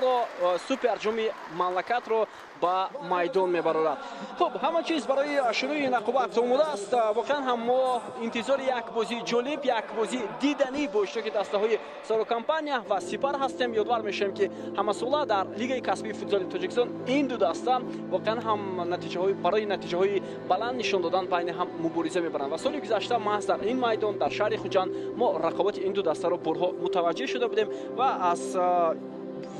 ҷомро, супер ҷоми мамлакатро ба майдон мебарорад. Хуб, ҳама чиз барои шурӯи ин рақобат омода аст. Воқеан ҳам мо интизори як бозии ҷолиб, як бозии диданӣ бо иштироки дастаҳои Соро Компания ва Сипар ҳастем. Ёдвар мешавем, ки ҳамасола дар Лигаи касбии футзали Тоҷикистон ин ду даста воқеан ҳам барои натиҷаҳои баланд нишон додан байни ҳам мубориза мебаранд ва соли гузашта маҳз дар ин майдон дар шаҳри Хуҷанд мо рақобати ин ду дастаро борҳо мутаваҷҷеҳ шуда будем ва аз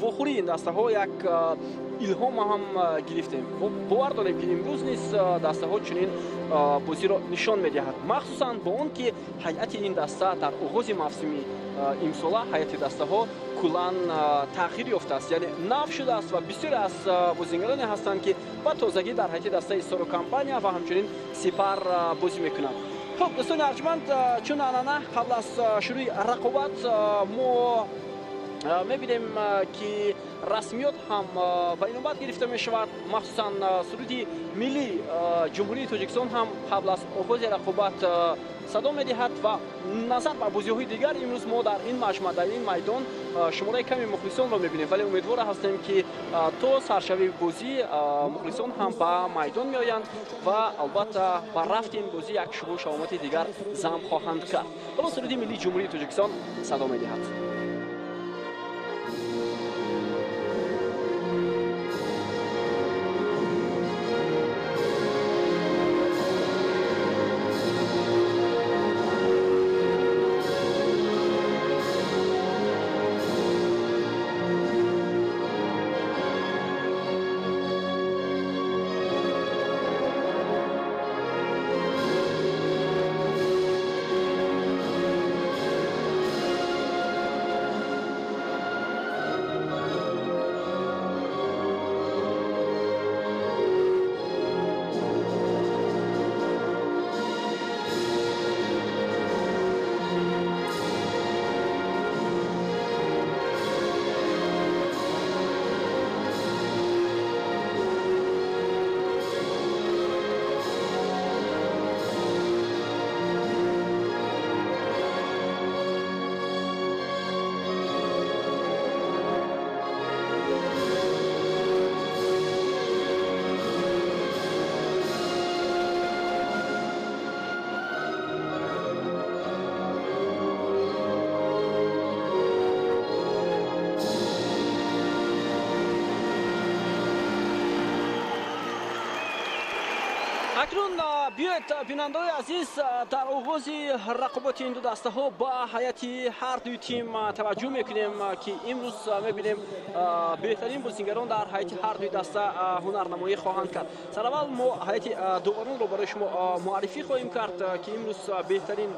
вохӯрии ин дастаҳо як илҳом ҳам гирифтем. Бовар дорем, ки имрӯз низ дастаҳо чунин бозиро нишон медиҳад, махсусан бо он ки ҳайати ин даста дар оғози мавсими имсола ҳайати дастаҳо куллан тағйир ёфтааст, яъне нав шудааст ва бисёре аз бозингароне ҳастанд, ки ба тозагӣ дар ҳайати дастаи Соро Компания ва ҳамчунин Сипар бозӣ мекунанд. Хуб, дӯстони арҷманд, чун анъана қабл аз шурӯи рақобат мо мебинем, ки расмиёт ҳам ба инобат гирифта мешавад, махсусан суруди миллии Ҷумҳурии Тоҷикистон ҳам қабл аз оғози рақобат садо медиҳад ва назар ба бозиҳои дигар имрӯз мо дар ин маҷмӯа, дар ин майдон шумораи ками мухлисонро мебинем, вале умедвор ҳастем, ки то саршавии бозӣ мухлисон ҳам ба майдон меоянд ва албатта ба рафти ин бозӣ як шурӯъ шаҳомати дигар зам хоҳанд кард. Ҳоло суруди миллии Ҷумҳурии Тоҷикистон садо медиҳад. Акнун биёед, бинандаҳои азиз, дар оғози рақоботи ин ду дастаҳо ба ҳайати ҳар дуи тим таваҷҷӯҳ мекунем, ки имрӯз мебинем беҳтарин бозингарон дар ҳайати ҳар дуи даста ҳунарнамоӣ хоҳанд кард. Сараввал мо ҳайати доваронро барои шумо муаррифӣ хоҳем кард, ки имрӯз беҳтарин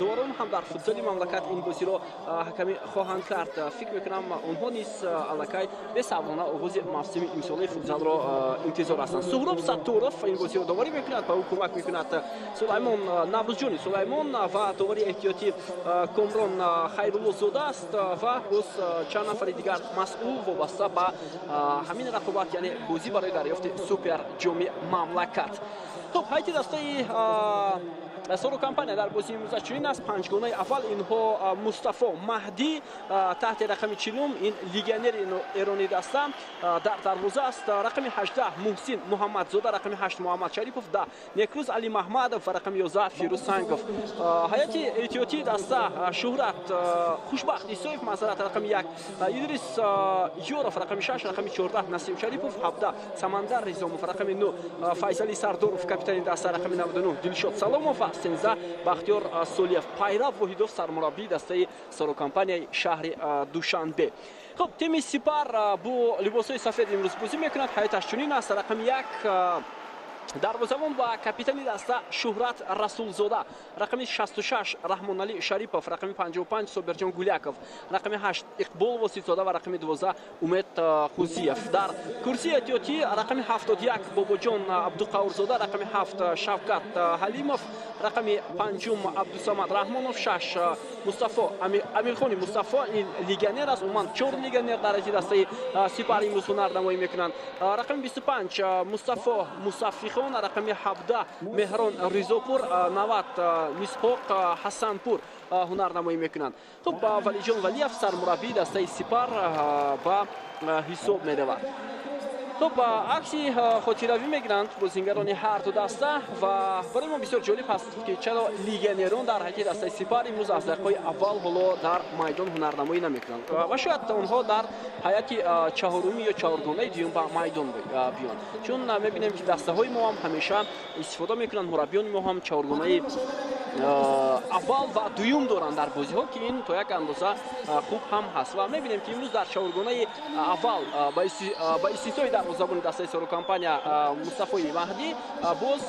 доварон ҳам дар футзали мамлакат ин бозиро ҳакамӣ хоҳанд кард. Фикр мекунам, онҳо низ аллакай бесаброна оғози мавсими имсолаи футзалро интизор ҳастанд. Суҳроб Сатторов ин бозиро доварӣ мекунад, ба ӯ кӯмак мекунад Сулаймон Наврӯзҷони Сулаймон ва довари эҳтиётӣ Комрон Хайруллозода аст ва боз чанд нафари дигар масъул вобаста ба ҳамин рақобат, яъне бозӣ барои дарёфти супер ҷоми мамлакат. Хуб, ҳайати дастаи Соро Компания дар бозии имрӯза чунин аст. Панҷгонаи аввал инҳо: Мустафо Маҳдӣ таҳти рақами 40, ин легионери эронӣ даста дар дарвоза аст, рақами 18 Муҳсин Муҳаммадзода, рақами 8 Муҳаммад Шарипов, 10 Некрӯз Али Маҳмадов ва рақами 11 Фирӯз Сангов. Ҳайати эҳтиётии даста: Шуҳрат Хушбахт Исоев, мазарат, рақами 1 Идрис Ёров, рақами 6, рақами 14 Насим Шарипов, 17 Самандар Ризомов, рақами 9 Файзали Сардоров, капитани даста, рақами 99 Дилшод Саломов ва 13 Бахтиёр Солиев. Пайрав Воҳидов сармураббии дастаи Соро Компанияи шаҳри Душанбе. Хуб, тими Сипар бо либосҳои сафед имрӯз бозӣ мекунад. Ҳайаташ чунин аст: рақами 1 дарвозабон ва капитани даста Шуҳрат Расулзода, рақами 66 Раҳмоналӣ Шарипов, рақами 55 Собирҷон Гуляков, рақами 8 Иқбол Воситзода ва рақами 12 Умед Хузиев. Дар курсии эҳтиётӣ рақами 71 Бобоҷон Абдуқаурзода, рақами 7 Шавкат Ҳалимов, рақами 5 Абдусамад Раҳмонов, 6 Мустафо Амирхони Мустафо, ин легионер аст. Умуман 4 легионер дар ҳайати дастаи Сипар имрӯз ҳунарнамоӣ мекунанд. Рақами 25 Мустафо Мусафихов. Хон, рақами 17 Меҳрон Ризопур, 90 Мисҳоқ Ҳасанпур ҳунарнамоӣ мекунанд. Хуб, Валиҷон Валиев сармураббии дастаи Сипар ба ҳисоб меравад. Хуб, акси хотиравӣ мегиранд бозингарони ҳар ду даста ва барои мо бисёр ҷолиб ҳаст, ки чаро легионерон дар ҳайати дастаи Сипар имрӯз аз дақиқаҳои аввал ҳоло дар майдон ҳунарнамоӣ намекунанд ва шояд онҳо дар ҳайати чаҳоруми ё чаҳоргонаи дуюм ба майдон биёнд, чун мебинем, ки дастаҳои мо ҳам ҳамеша истифода мекунанд, мураббиёни мо ҳам чаҳоргонаи аввал ва дуюм доранд дар бозиҳо, ки ин то як андоза хуб ҳам ҳаст. Ва мебинем, ки имрӯз дар чаҳоргонаи аввал ба истиснои дарвозабони дастаи Соро Компания Мустафои Маҳдӣ, боз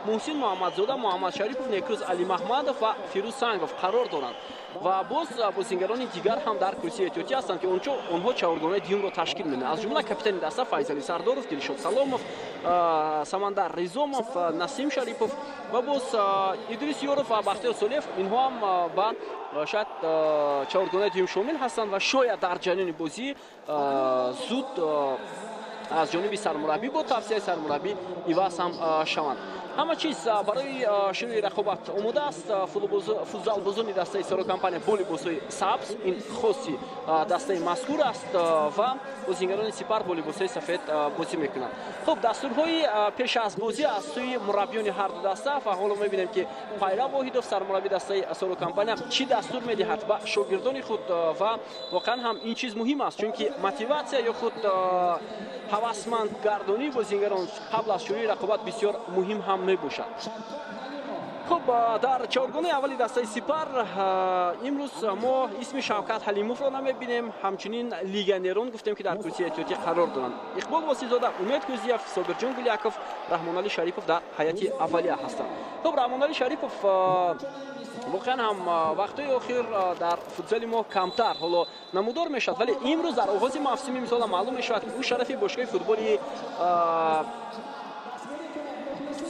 Муҳсин Муҳаммадзода, Муҳаммад Шарипов, Некрӯз Алимаҳмадов ва Фирӯз Сангов қарор доранд ва боз бозингарони дигар ҳам дар курсии эҳтиётӣ ҳастанд, ки онҳо чаҳоргонаи дуюмро ташкил медиҳанд, аз ҷумла капитани даста Файзали Сардоров, Дилшод Саломов, Самандар Ризомов, Насим Шарипов ва боз Идрис Ёров ва Бахтиёр Солиев. Инҳо ҳам ба шояд чаҳоргонаи дуюм шомил ҳастанд ва шояд дар ҷараёни бозӣ зуд аз ҷониби сармураббӣ бо тавсияи сармураббӣ иваз ҳам шаванд. Ҳама чиз барои шурӯи рақобат омода аст. Футзалбозони дастаи Соро Компания бо либосҳои сабз, ин хоси дастаи мазкур аст, ва бозингарони Сипар бо либосҳои сафед бозӣ мекунанд. Хуб, дастурҳои пеш аз бозӣ аз сӯи мураббиёни ҳар ду даста ва ҳоло мебинем, ки Пайрав Воҳидов, сармурабби дастаи Соро Компания, чӣ дастур медиҳад ба шогирдони худ ва воқеан ҳам ин чиз муҳим аст, чунки мотиватсия ё худ ҳавасмандгардонии бозингарон қабл аз шурӯи рақобат бисёр муҳим ҳам мебошад. Хуб, дар чаҳоргонаи аввали дастаи Сипар имрӯз мо исми Шавкат Ҳалимовро намебинем. Ҳамчунин легионерон гуфтем, ки дар курсии эҳтиётӣ қарор доранд. Иқбол Восизода, Умед Кӯзиев, Собирҷон Гуляков, Раҳмоналӣ Шарипов дар ҳайати аввалия ҳастанд. Хуб, Раҳмоналӣ Шарипов воқеан ҳам вақтҳои охир дар футзали мо камтар ҳоло намудор мешавад, вале имрӯз дар оғози мавсими мисола маълум мешавад, ки ӯ шарафи бошгоҳи футболи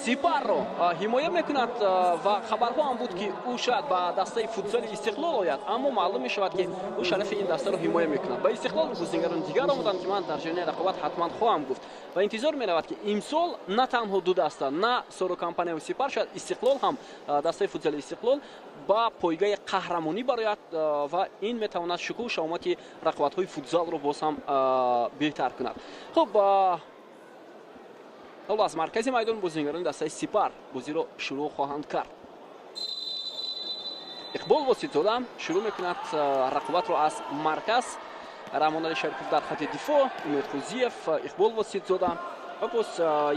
Сипарро ҳимоя мекунад ва хабарҳо ҳам буд, ки ӯ шояд ба дастаи футзали Истиқлол ояд, аммо маълум мешавад, ки ӯ шарафи ин дастаро ҳимоя мекунад. Ба Истиқлол бозингарони дигар омаданд, ки ман дар ҷараёни рақобат ҳатман хоҳам гуфт ва интизор меравад, ки имсол на танҳо ду даста, на Соро Компания Сипар, шояд Истиқлол ҳам, дастаи футзали Истиқлол ба пойгаи қаҳрамонӣ барояд ва ин метавонад шукӯҳу шаҳомати рақобатҳои футзалро боз ҳам беҳтар кунад. Хуб, ҳоло аз маркази майдон бозингарони дастаи Сипар бозиро шурӯъ хоҳанд кард. Иқбол Воситзода шурӯъ мекунад рақобатро аз марказ. Раҳмоналӣ Шарипов дар хати дифоъ, Умед Хузиев, Иқбол Воситзода ва боз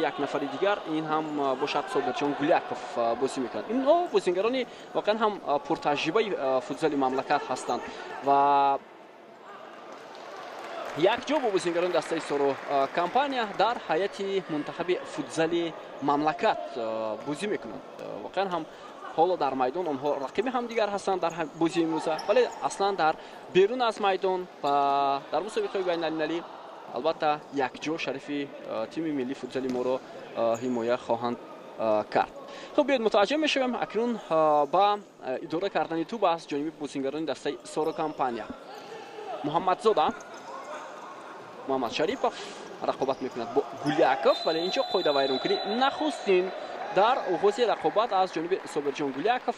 як нафари дигар, ин ҳам бошад Собирҷон Гуляков бозӣ мекунад. Инҳо бозингарони воқеан ҳам пуртаҷрибаи футзали мамлакат ҳастанд ва якҷо бо бозингарони дастаи Соро Компания дар ҳайати мунтахаби футзали мамлакат бозӣ мекунанд. Воқеан ҳам ҳоло дар майдон онҳо рақиби ҳамдигар ҳастанд дар бозии имрӯза, вале аслан дар берун аз майдон ва дар мусобиқаҳои байналмилалӣ албатта якҷо шарифи тими миллии футзали моро ҳимоя хоҳанд кард. Хуб, биёед мутаваҷҷеҳ мешавем акнун ба идора кардани тӯб аз ҷониби бозингарони дастаи Соро Компания. Муҳаммадзода, Муҳаммад Шарипов рақобат мекунад бо Гуляков, вале инҷо қоидавайронкунӣ нахустин дар оғози рақобат аз ҷониби Собирҷон Гуляков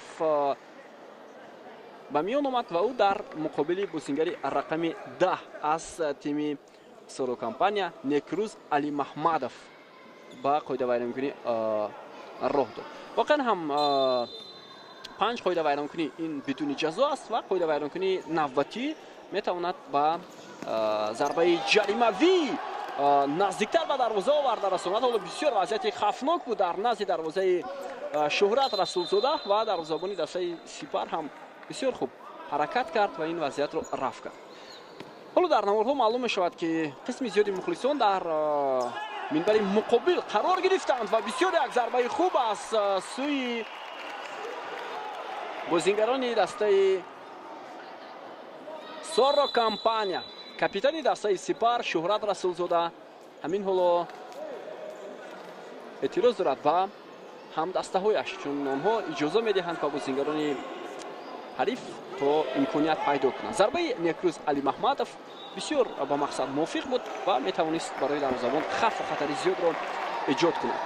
ба миён омад ва ӯ дар муқобили бозингари рақами 10 аз тими Соро Компания Некрӯз Алимаҳмадов ба қоидавайронкунӣ роҳ дод. Воқеан ҳам 5 қоидавайронкунӣ ин бидуни ҷазо аст ва қоидавайронкунии навбатӣ метавонад ба зарбаи ҷаримавӣ наздиктар ба дарвоза оварда расонад. Ҳоло бисёр вазъияти хавфнок буд дар назди дарвозаи Шӯҳрат Расулзода ва дарвозабони дастаи Сипар ҳам бисёр хуб ҳаракат кард ва ин вазъиятро рафъ кард. Ҳоло дар наворҳо маълум мешавад, ки қисми зиёди мухлисон дар минбари муқобил қарор гирифтанд ва бисёр як зарбаи хуб аз сӯи бозингарони дастаи Соро Компания. Капитани дастаи Сипар Шӯҳрат Расулзода ҳамин ҳоло эътироз дорад ба ҳамдастаҳояш, чун онҳо иҷоза медиҳанд ба бозингарони ҳариф то имконият пайдо кунанд. Зарбаи Некрӯз Алимаҳмадов бисёр ба мақсад мувофиқ буд ва метавонист барои дарвозабон хавфу хатари зиёдро эҷод кунад.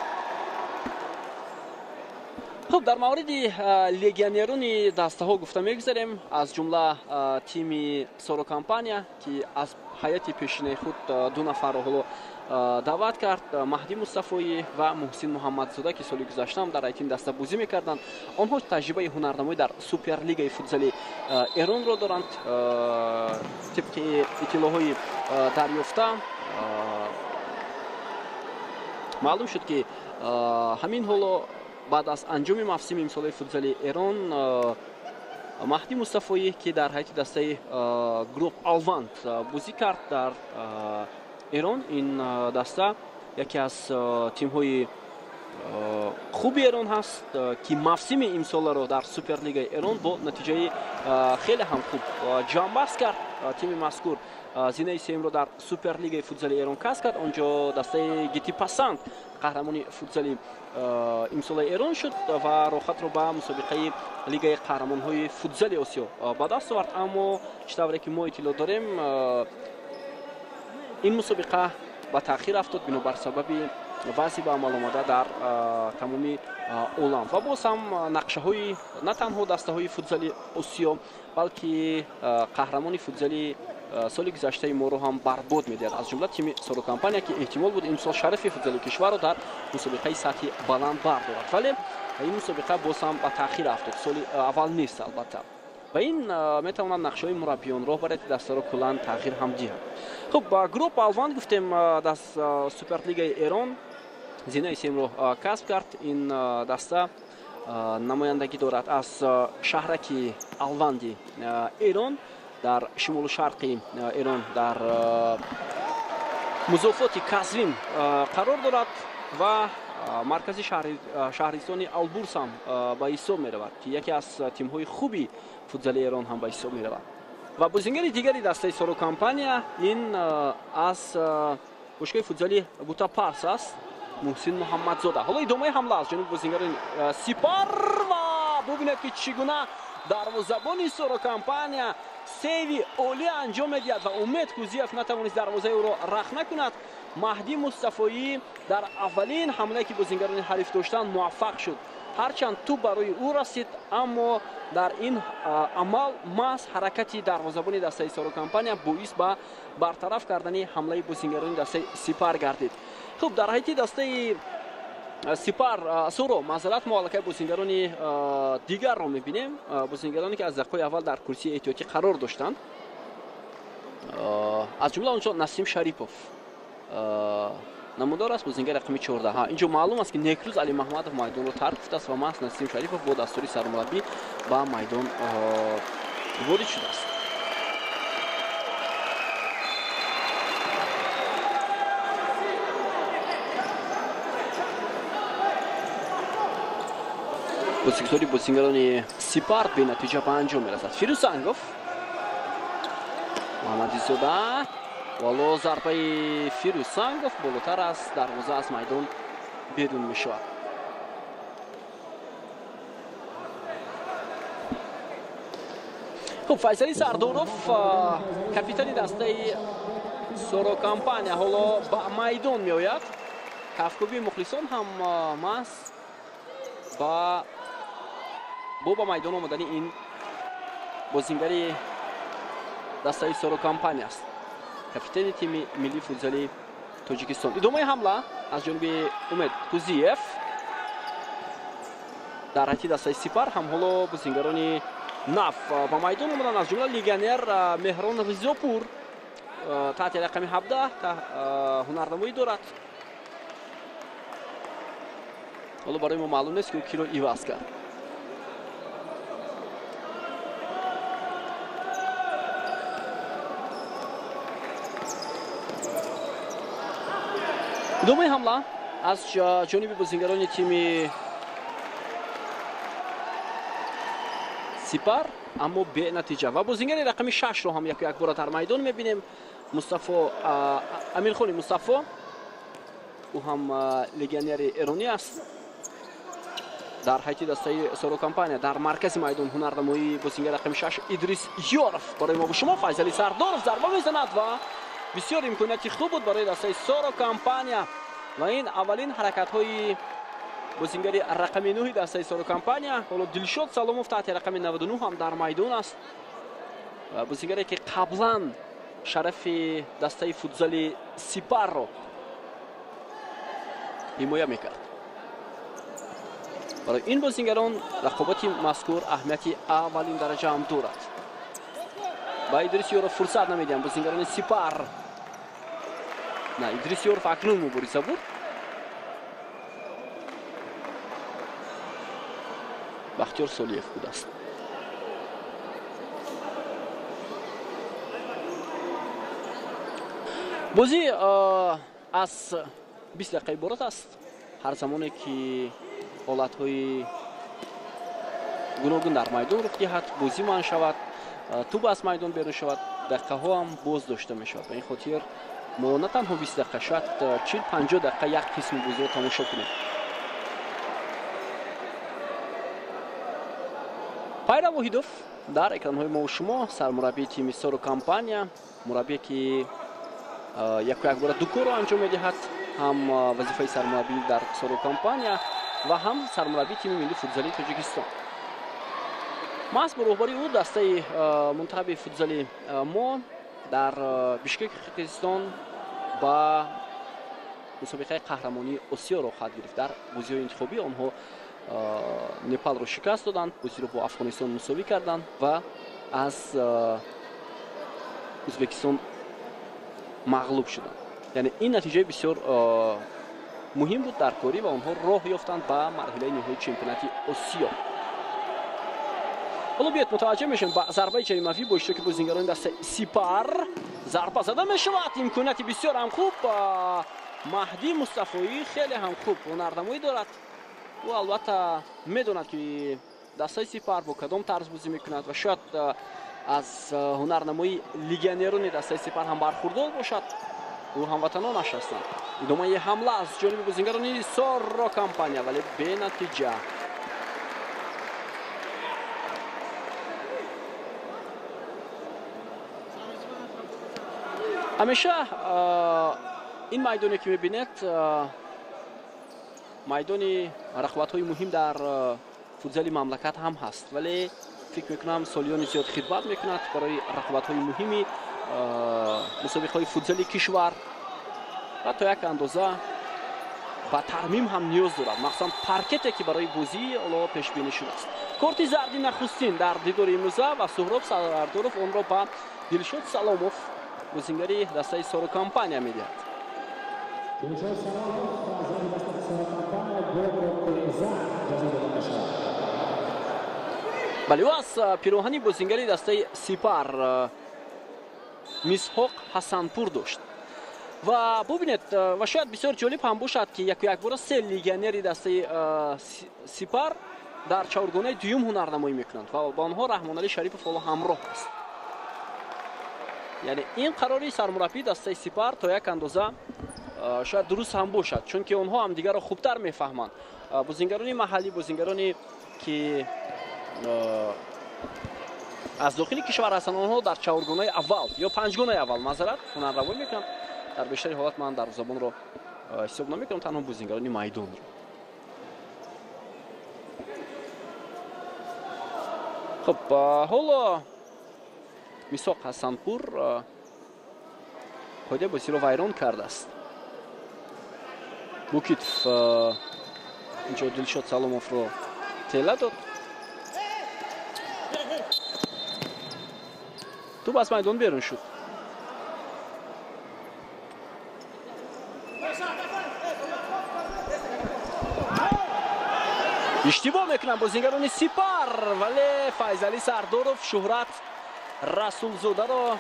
Хуб, дар мавриди легионерони дастаҳо гуфта мегузарем, аз ҷумла тими Соро Компания, ки аз ҳайати пешинаи худ ду нафарро ҳоло даъват кард, Маҳдӣ Мустафоӣ ва Муҳсин Муҳаммадзода, ки соли гузашта ҳам дар ҳайати даста бозӣ мекарданд. Онҳо таҷрибаи ҳунарнамоӣ дар Суперлигаи футзали Эронро доранд. Тибқи иттилоъҳои дарёфта маълум шуд, ки ҳамин ҳоло баъд аз анҷоми мавсими имсолаи футзали Эрон Маҳдӣ Мустафоӣ, ки дар ҳайати дастаи Гроб Алванд бозӣ кард дар Эрон, ин даста яке аз тимҳои хуби Эрон ҳаст, ки мавсими имсоларо дар Суперлигаи Эрон бо натиҷаи хеле ҳам хуб ҷамъбаст кард. Тими мазкур зинаи сеюмро дар Суперлигаи футзали Эрон касб кард. Он ҷо дастаи Гити Пасанд қаҳрамони футзали имсолаи Эрон шуд ва роҳхатро ба мусобиқаи Лигаи қаҳрамонҳои футзали Осиё ба даст овард. Аммо чӣ тавре ки мо иттилоъ дорем, ин мусобиқа ба таъхир афтод бинобар сабаби вазъи ба амал омада дар тамоми олам, ва боз ҳам нақшаҳои на танҳо дастаҳои футзали Осиё, балки қаҳрамони футзали соли гузаштаи моро ҳам барбод медиҳад, аз ҷумла тими Соро Компания, ки эҳтимол буд имсол шарафи футзали кишварро дар мусобиқаи сатҳи баланд бардорад, вале ин мусобиқа боз ҳам ба таъхир афтод, соли аввал нест албатта, ва ин метавонад нақшаҳои мураббиён, роҳбарияти дастаро куллан тағйир ҳам диҳад. Хуб, Гроб Алванд гуфтем, дар Суперлигаи Эрон зинаи сеюмро касб кард. Ин даста намояндагӣ дорад аз шаҳраки Алванди Эрон дар шимолу шарқи Эрон, дар музофоти Казвин қарор дорад ва маркази шаҳристони Албурс ҳам ба ҳисоб меравад, ки яке аз тимҳои хуби футзали Эрон ҳам ба ҳисоб меравад. Ва бозингари дигари дастаи Соро Компания ин аз бошгоҳи футзали Бутапарс аст, Муҳсин Муҳаммадзода. Ҳоло идомаи ҳамла аз ҷониби бозингарони Сипар ва бубинед, ки чӣ гуна дарвозабони Соро Компания сейви олӣ анҷом медиҳад ва Умед Кузиев натавонист дарвозаи ӯро рахна кунад. Маҳдӣ Мустафоӣ дар аввалин ҳамлае, ки бозингарони ҳариф доштанд, муваффақ шуд. Ҳарчанд тӯб барои ӯ расид, аммо дар ин амал маҳз ҳаракати дарвозабони дастаи Соро Компания боис ба бартараф кардани ҳамлаи бозингарони дастаи Сипар гардид. Хуб, дар ҳайати дастаи Сипар, Соро, маъзарат, мо аллакай бозингарони дигарро мебинем, бозингароне ки аз дақиқаи аввал дар курсии эҳтиётӣ қарор доштанд, аз ҷумла онҷо Насим Шарипов намудор аст, бозингари рақами 14. Инҷо маълум аст, ки Некрӯз Алимаҳмадов майдонро тарк гуфтааст ва маҳз Насим Шарипов бо дастури сармураббӣ ба майдон ворид шудааст. Бозигузори бозингарони Сипар бенатиҷа ба анҷом мерасад. Фирӯзсангов, Муҳаммадизода, вало зарбаи Фирӯзсангов болотар аз дарвоза аз майдон берун мешавад. Хуб, Файзали Сардоров, капитани дастаи Соро Компания, ҳоло ба майдон меояд. Кафкӯбии мухлисон ҳам маҳз ба бо ба майдон омадани ин бозингари дастаи Соро Компания аст, капитани тими миллии футзали Тоҷикистон. Идомаи ҳамла аз ҷониби Умед Кузиев. Дар ҳайати дастаи Сипар ҳам ҳоло бозингарони нав ба майдон омаданд, аз ҷумла легионер Меҳрон Ризопур таҳти рақами 17 ҳунарнамоӣ дорад. Ҳоло барои мо маълум нест, ки ӯ киро иваз кард. Идомаи ҳамла аз ҷониби бозингарони тими Сипар, аммо бенатиҷа, ва бозингари рақами 6-ро ҳам яку якбора дар майдон мебинем, Мустафо, Амирхони Мустафо, ӯ ҳам легионери эронӣ аст. Дар ҳайати дастаи Соро Компания дар маркази майдон ҳунарнамоии бозингари рақами 6 Идрис Ёров барои мо шумо. Файзали Сардоров зарба мезанад ва бисёр имконияти хуб буд барои дастаи Соро Компания, ва ин аввалин ҳаракатҳои Бозингари рақами 9 дастаи Соро Компания. Ҳоло Дилшод Саломов таҳти рақами 99 ҳам дар майдон аст. Бозингаре ки қаблан шарафи дастаи футзали Сипарро ҳимоя мекард. Барои ин бозингарон рақобати мазкур аҳамияти аввалин дараҷа ҳам дорад. Ба Идрис Ёров фурсат намедиҳанд бозингарони Сипар. На, Идрис Ёров акнун мубориза бурд. Бахтиёр Солиев будааст. Бозӣ аз 20 дақиқа иборат аст. Ҳар замоне ки ҳолатҳои гуногун дар майдон рух диҳад, бозӣ манъ шавад, тӯб аз майдон берун шавад, дақиқаҳо ҳам боз дошта мешавад. Ба ин хотир мо на танҳо 20 дақиқа, шояд 40-50 дақиқа як қисми бозиро тамошо кунем. Пайрав Воҳидов дар экранҳои мо шумо, сармураббии тими Соро Компания, мураббие ки яку якбора ду корро анҷом медиҳад, ҳам вазифаи сармураббӣ дар Соро Компания ва ҳам сармураббии тими миллии футзалии Тоҷикистон. Маҳз бо роҳбарии ӯ дастаи мунтахаби футзали мо дар Бишкеки Қирғизистон ба мусобиқаи қаҳрамонии Осиё роҳ хоҳад гирифт. Дар бозиҳои интихобӣ онҳо Непалро шикаст доданд, бозиро бо Афғонистон мусовӣ карданд ва аз Ӯзбекистон мағлуб шуданд. Яъне ин натиҷаи бисёр муҳим буд дар корӣ ва онҳо роҳ ёфтанд ба марҳилаи ниҳоии чемпионати Осиё. Ҳоло биёед мутаваҷҷеҳ мешавем ба зарбаи ҷаримавӣ бо иштироки бозингарони дастаи Сипар. Зарба зада мешавад, имконияти бисёр ҳам хуб. Маҳдӣ Мустафоӣ хеле ҳам хуб ҳунарнамоӣ дорад. Ӯ албатта медонад ки дастаи Сипар бо кадом тарз бозӣ мекунад ва шояд аз ҳунарнамоии легионерони дастаи Сипар ҳам бархурдор бошад. Ӯ ҳамватанонаш ҳастанд. Идомаи ҳамла аз ҷониби бозингарони Соро Компания, вале бенатиҷа. Ҳамеша ин майдоне ки мебинед, майдони рақобатҳои муҳим дар футзали мамлакат ҳам ҳаст, вале фикр мекунам солиёни зиёд хидмат мекунад барои рақобатҳои муҳими мусобиқаҳои футзали кишвар ва то як андоза ба тармим ҳам ниёз дорад, махсусан паркете ки барои бозӣ ҳоло пешбинӣ шудааст. Корти зарди нахустин дар дидори имрӯза ва Суҳроб Сардоров онро ба Дилшод Саломов, бозингари дастаи Соро Компания, медиҳад. Бале, ӯ аз пироҳани бозингари дастаи Сипар Мисҳоқ Ҳасанпур дошт. Ва бубинед, ва шояд бисёр ҷолиб ҳам бошад ки яку якбора се легионери дастаи Сипар дар чаҳоргонаи дуюм ҳунарнамоӣ мекунанд ва ба онҳо Раҳмоналӣ Шарипов ҳоло ҳамроҳ аст. Яъне ин қарори сармураббии дастаи Сипар то як андоза шояд дуруст ҳам бошад, чунки онҳо ҳамдигарро хубтар мефаҳманд. Бозингарони маҳаллӣ, бозингароне ки аз дохили кишвар ҳастанд, онҳо дар чаҳоргонаи аввал ё панҷгонаи аввал маъзарат ҳунарнамоӣ мекунанд. Дар бештари ҳолат ман дарвозабонро ҳисоб намекунам, танҳо бозингарони майдонро. Хуб, ҳоло Мисоқ Ҳасанпур қоидаи бозиро вайрон кардааст. Букитов инҷо Дилшод Саломовро тела дод. Тӯб аз майдон берун шуд. Иштибоҳ мекунанд бозингарони Сипар, вале Файзалӣ Сардоров Шуҳрат Расулзодаро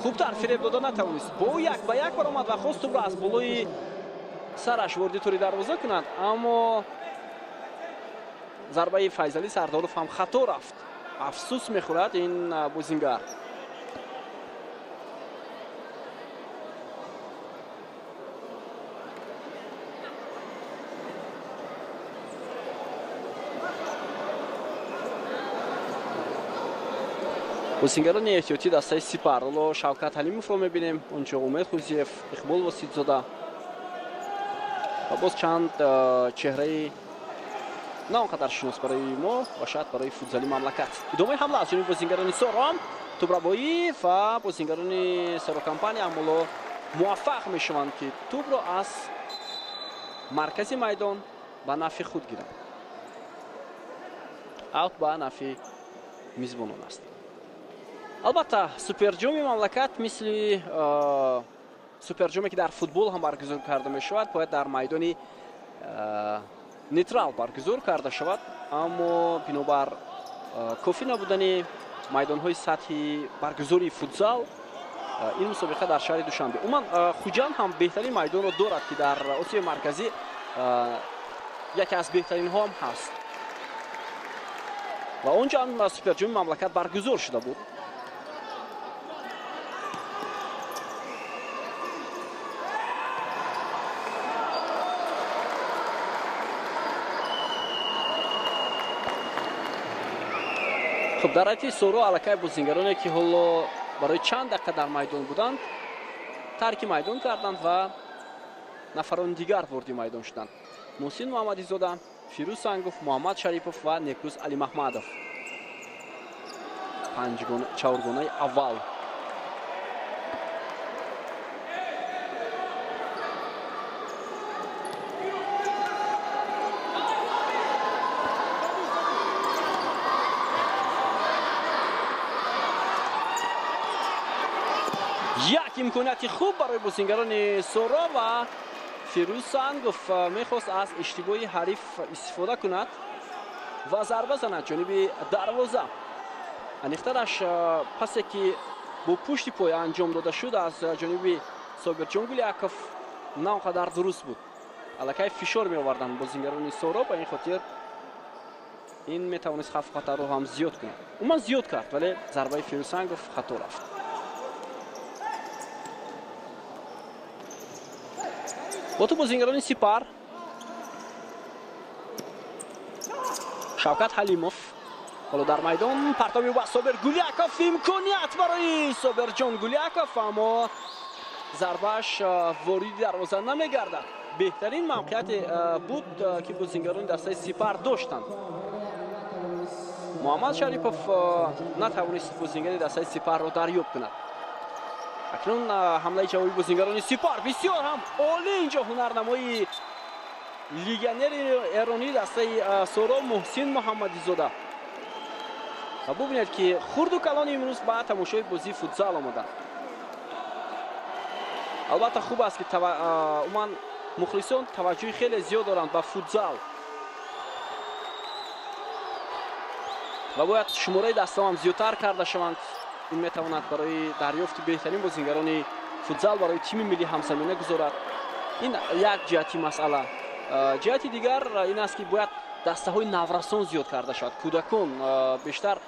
хубтар фиреб дода натавонист. Бо ӯ як ба як баромад ва хост тӯбро аз болои сараш вориди тӯри дарвоза кунад, аммо зарбаи Файзалӣ Сардоров ҳам хато рафт. Афсӯс мехӯрад ин бозингар. Бозингарони эҳтиётӣ дастаи Сипар. Ҳоло Шавкат Ҳалимовро мебинем, онҷо Умед Хузиев, Иқбол Воситзода Ва боз чанд чеҳраи на он қадар шинос барои мо ва шояд барои футзали мамлакат. Идомаи ҳамла аз ҷониби бозингарони Соро, тӯбрабоӣ ва бозингарони Соро компания аммо муваффақ мешаванд, ки тӯбро аз маркази майдон ба нафъи худ гиранд. Аут ба нафъи мизбонон аст. Албатта, суперҷоми мамлакат мисли суперҷоме, ки дар футбол ҳам баргузор карда мешавад, бояд дар майдони нейтрал баргузор карда шавад, аммо бинобар кофӣ набудани майдонҳои сатҳи баргузории футзал ин мусобиқа дар шаҳри Душанбе. Умуман, Хуҷанд ҳам беҳтарин майдонро дорад, ки дар Осиёи Марказӣ яке аз беҳтаринҳо ҳам ҳаст ва он ҷо ҳам суперҷоми мамлакат баргузор шуда буд. Хуб, дар ҳайати Соро аллакай бозингароне, ки ҳоло барои чанд дақиқа дар майдон буданд, тарки майдон карданд ва нафарони дигар ворди майдон шуданд. Муҳсин Муҳаммадизода, Фирӯз Сангов, Муҳаммад Шарипов ва Некрӯз Алимаҳмадов. Чаҳоргонаи аввал. Як имконияти хуб барои бозингарони Соро ва Фирӯз Сангов мехост аз иштибоҳи ҳариф истифода кунад ва зарба занад ҷониби дарвоза. Аниқтараш пасе, ки бо пушти пой анҷом дода шуд аз ҷониби Собирҷон Гуляков, на он қадар дуруст буд. Аллакай фишор меоварданд бозингарони Соро, ба ин хотир ин метавонист хавфу хатарро ҳам зиёд кунад. Умуман зиёд кард, вале зарбаи Фирӯз Сангов хато рафт. Бо ту бозингарони Сипар, Шавкат Ҳалимов ҳоло дар майдон, партоби ба Собир Гуляков, имконият барои Собирҷон Гуляков, аммо зарбааш вориди дарвоза намегардад. Беҳтарин мавқеияте буд, ки бозингарони дастаи Сипар доштанд. Муҳаммад Шарипов натавонист бозингари дастаи Сипарро дарёб кунад. Акнун ҳамлаи ҷавобии бозингарони Сипар бисёр ҳам олӣ. Инҷо ҳунарнамои легионери эронии дастаи Соро Муҳсин Муҳаммадизода. Ва бубинед, ки хурду калони имрӯз ба тамошои бозии футзал омаданд. Албатта, хуб аст, ки умуман мухлисон таваҷҷӯҳи хеле зиёд доранд ба футзал ва бояд шумораи дастаҳо ҳам зиёдтар карда шаванд. Ин метавонад барои дарёфти беҳтарин бозингарони футзал барои тими миллӣ ҳамзамина гузорад. Ин як ҷиҳати масъала. Ҷиҳати дигар ин аст, ки бояд дастаҳои наврасон зиёд карда шавад. Кӯдакон бештар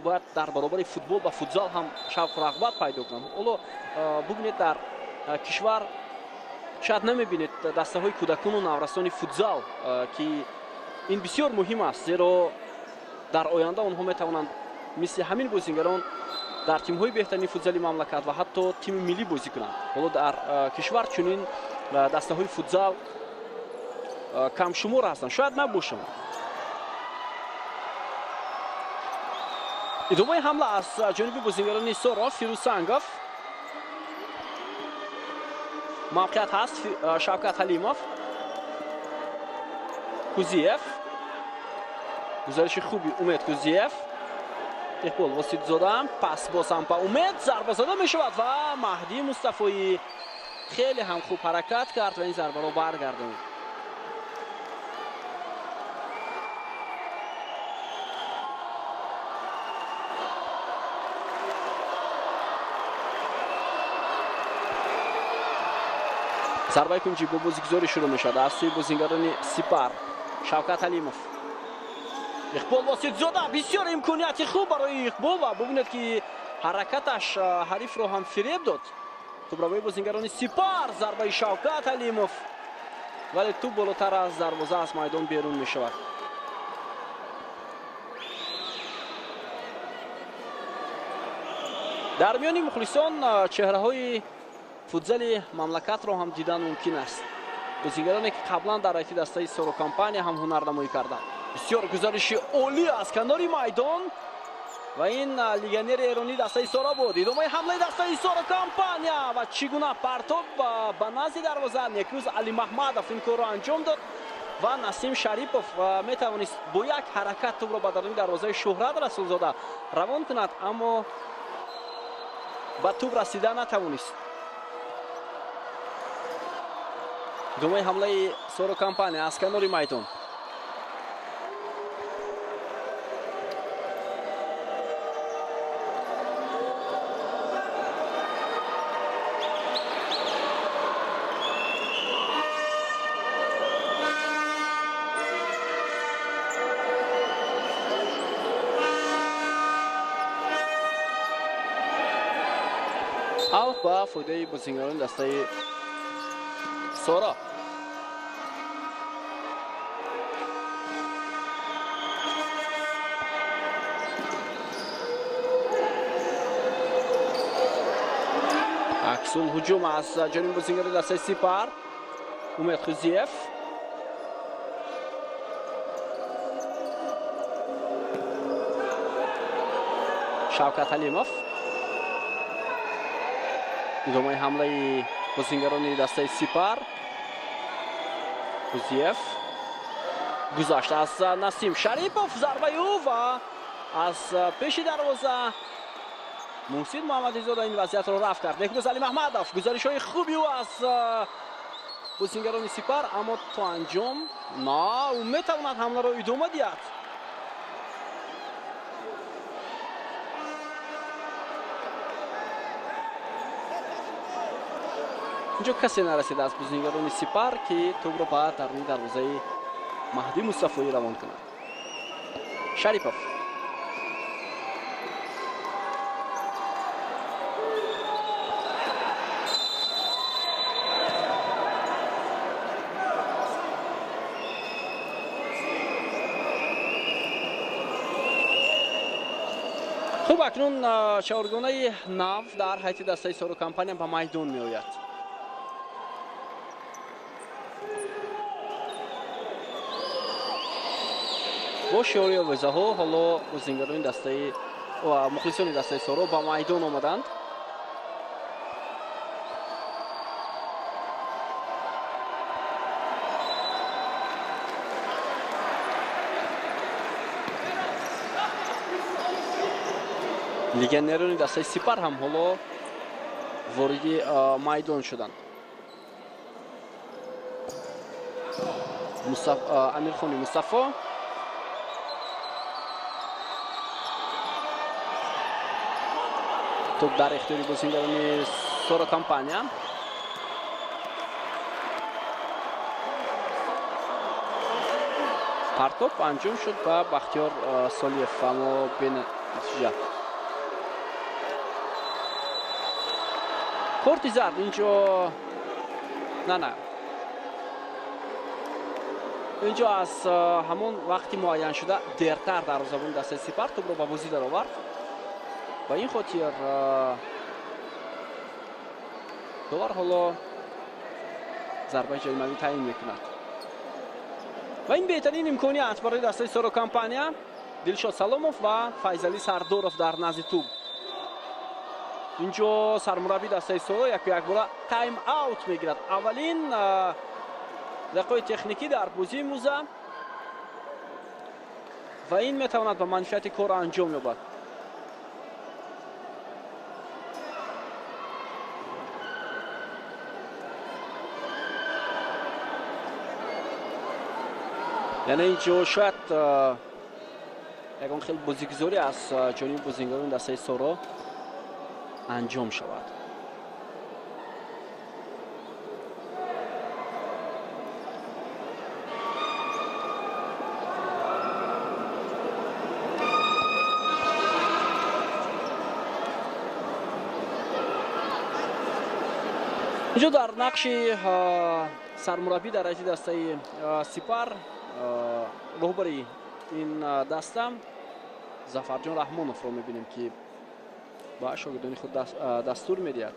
бояд дар баробари футбол ба футзал ҳам шавқу рағбат пайдо кунанд. Ҳоло бубинед, дар кишвар шояд намебинед дастаҳои кӯдакону наврасони футзал, ки ин бисёр муҳим аст, зеро дар оянда онҳо метавонанд мисли ҳамин бозингарон дар тимҳои беҳтарини футзали мамлакат ва ҳатто тими миллӣ бозӣ кунанд. Ҳоло дар кишвар чунин дастаҳои футзал камшумор ҳастанд, шояд набошанд. Идомаи ҳамла аз ҷониби бозингарони Соро, Фирӯз Сангов. Мавқеият ҳаст, Шавкат Ҳалимов, Кузиев. Гузариши хуби Умед Кузиев. Иқбол Воситзода, пас боз ҳам ба Умед, зарба зада мешавад ва Маҳдӣ Мустафоӣ хеле ҳам хуб ҳаракат кард ва ин зарбаро баргардонд. Зарбаи кунҷӣ бо бозигузорӣ шурӯъ мешавад аз сӯи бозингарони Сипар. Шавкат Ҳалимов, Иқбол Воситзода, бисёр имконияти хуб барои Иқбол ва бубинед, ки ҳаракаташ ҳарифро ҳам фиреб дод. Тӯбравои бозингарони Сипар, зарбаи Шавкат Ҳалимов, вале тӯб болотар аз дарвоза аз майдон берун мешавад. Дар миёни мухлисон чеҳраҳои футзали мамлакатро ҳам дидан мумкин аст. Бозигароне ки қаблан дар ҳайати дастаи Соро Компания ҳам ҳунарнамоӣ карданд. Бисёр гузариши олӣ аз канори майдон ва ин легионери эронӣ дастаи Соро буд. Идомаи ҳамлаи дастаи Соро Компания ва чӣ гуна партоб ба назди дарвоза. Некрӯз Алимаҳмадов ин корро анҷом дод ва Насим Шарипов метавонист бо як ҳаракат тӯбро ба даруни дарвозаи Шӯҳрат Расулзода равон кунад, аммо ба тӯб расида натавонист. Идомаи ҳамлаи Соро Компания аз канори майдон. Аут ба фоидаи бозигарони дастаи Соро. Аксул ҳуҷум аз ҷониби бозигарони дастаи Сипар. Умед Хузиев. Шавкат Ҳалимов. Идомаи ҳамлаи бозигарони дастаи Сипар. Хузиев гузашт аз Насим Шарипов, зарбаи ӯ ва аз пеши дарвоза Муҳсин Муҳаммадизода ин вазъиятро рафт кард. Некрӯз Алимаҳмадов, гузаришҳои хуби ӯ аз бозигарони Сипар, аммо то анҷом на, ӯ метавонад ҳамларо идома диҳад. Инҷо касе нарасида аз бозигарони Сипар, ки тӯбро ба даруни дарвозаи Маҳдӣ Мустафоӣ равон кунад. Шарипов. Хуб, акнун чаҳоргонаи нав дар ҳайати дастаи Соро Компания ба майдон меояд. Бо шиори овезаҳо ҳоло бозигарони дастаи ва мухлисони дастаи Соро ба майдон омаданд. Легионерони дастаи Сипар ҳам ҳоло вориди майдон шуданд. Амирхони Мустафо. Тӯб дар ихтиёри бозигарони Соро Компания. Партоб анҷом шуд ба Бахтиёр Солиев, аммо бенатиҷа. Корти зард инҷо на, инҷо аз ҳамон вақти муайяншуда дертар дарвозабони дастаи Сипар тӯбро ба бозӣ даровард. Ба ин хотир довар ҳоло зарбаи ҷаримавӣ таъин мекунад. Ва ин беҳтарин имконият барои дастаи Соро Компания. Дилшод Саломов ва Файзалӣ Сардоров дар назди тӯб. Инҷо сармурабби дастаи Соро яку якбора тайм аут мегирад. Аввалин дақиқаи техникӣ дар бозии имрӯза ва ин метавонад ба манфиати кор анҷом ёбад. Яъне инҷо шояд ягон хел бозигузорӣ аз ҷониби бозигарони дастаи Соро анҷом шавад. Инҷо дар нақши сармураббӣ дар ҳайати дастаи Сипар роҳбари ин даста Зафарҷон Раҳмоновро мебинем, ки ба шогирдони худ дастур медиҳад.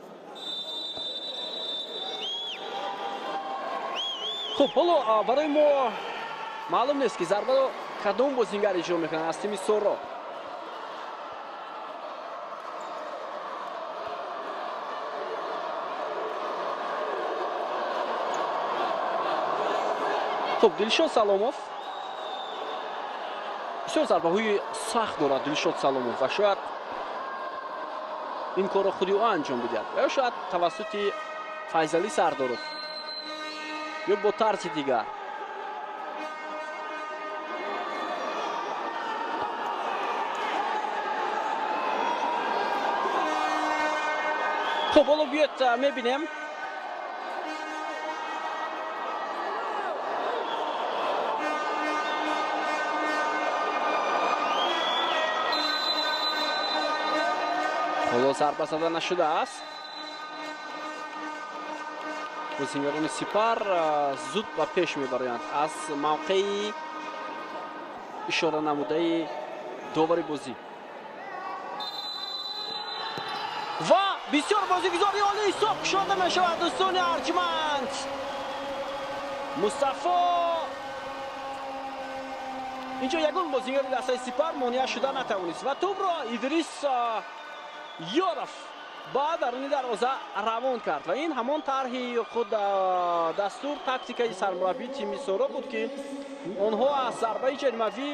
Хуб, ҳоло барои мо маълум нест, ки зарбаро кадом бозингар иҷро мекунад аз тими Соро. Хуб, Дилшод Саломов бисёр зарбаҳои сахт дорад. Дилшод Саломов, ва шояд ин корро худи ӯ анҷом бидиҳад ё шояд тавассути Файзалӣ Сардоров ё бо тарзи дигар. Хуб, ҳоло биёед мебинем. Ҳоло зарба зада нашудааст. Бозингарони Сипар зуд ба пеш мебароянд аз мавқеи ишора намудаи довари бозӣ. Ва бисёр бозигузори олӣ ҳисоб кушода мешавад, дӯстони арҷманд. Мустафо инҷо ягон бозингари дастаи Сипар монеа шуда натавонист ва тӯбро Идрис Ёров ба даруни дарвоза равон кард. Ва ин ҳамон тарҳи худ дастур тактикаи сармураббии тими Соро буд, ки онҳо аз зарбаи ҷаримавӣ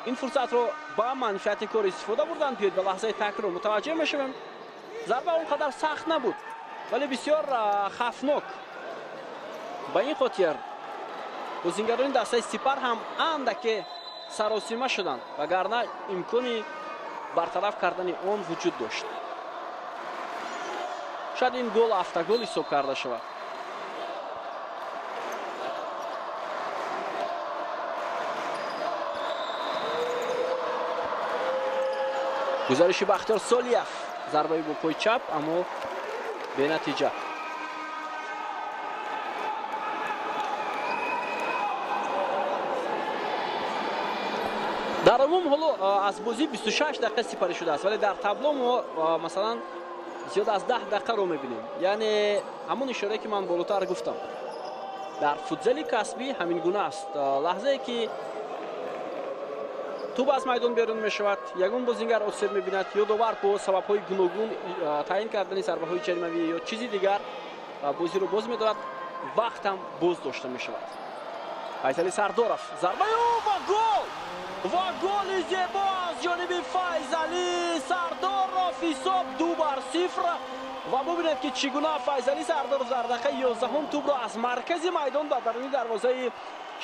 ин фурсатро ба манфиати кор истифода бурданд. Биёед ба лаҳзаи такрор мутаваҷҷеҳ мешавем. Зарба он қадар сахт набуд, вале бисёр хафнок. Ба ин хотир бозингарони дастаи Сипар ҳам андаке саросима шуданд, вагарна имкони бартараф кардани он вуҷуд дошт. Шояд ин гол автогол ҳисоб карда шавад. Гузариши Бахтиёр Солиев, зарбаи бо пои чап, аммо бенатиҷа. Дар умум ҳоло аз бозӣ 26 дақиқа сипарӣ шудааст, вале дар табло мо масалан зиёд аз 10 дақиқаро мебинем. Яъне ҳамон ишорае, ки ман болотар гуфтам, дар футзали касбӣ ҳамин гуна аст. Лаҳзае ки тӯб аз майдон берун мешавад, ягон бозингар осеб мебинад ё довар бо сабабҳои гуногун таъин кардани зарбаҳои ҷаримавӣ ё чизи дигар бозиро боз медорад, вақт ҳам боз дошта мешавад. Файзалӣ Сардоров, зарбаи ӯ ва гол! Ва голи зебо аз ҷониби Файзалӣ Сардоров, ҳисоб 2-0. Ва бубинед, ки чӣ гуна Файзалӣ Сардоров дар дақиқаи 11 тӯбро аз маркази майдон ба даруни дарвозаи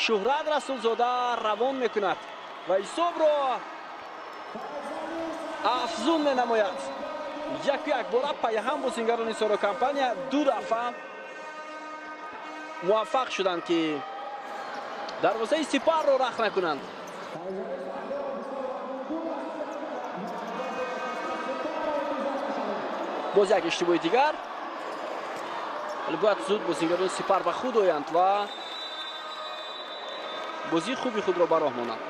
Шуҳрат Расулзода равон мекунад ва ҳисобро афзун менамояд. Яку якбора пайҳам бозингарони Соро компания ду дафъа муваффақ шуданд, ки дарвозаи Сипарро рахт накунанд. Боз як иштибоҳи дигар, вале бояд зуд бозингарони Сипар ба худ оянд ва бозии хуби худро ба роҳ монанд.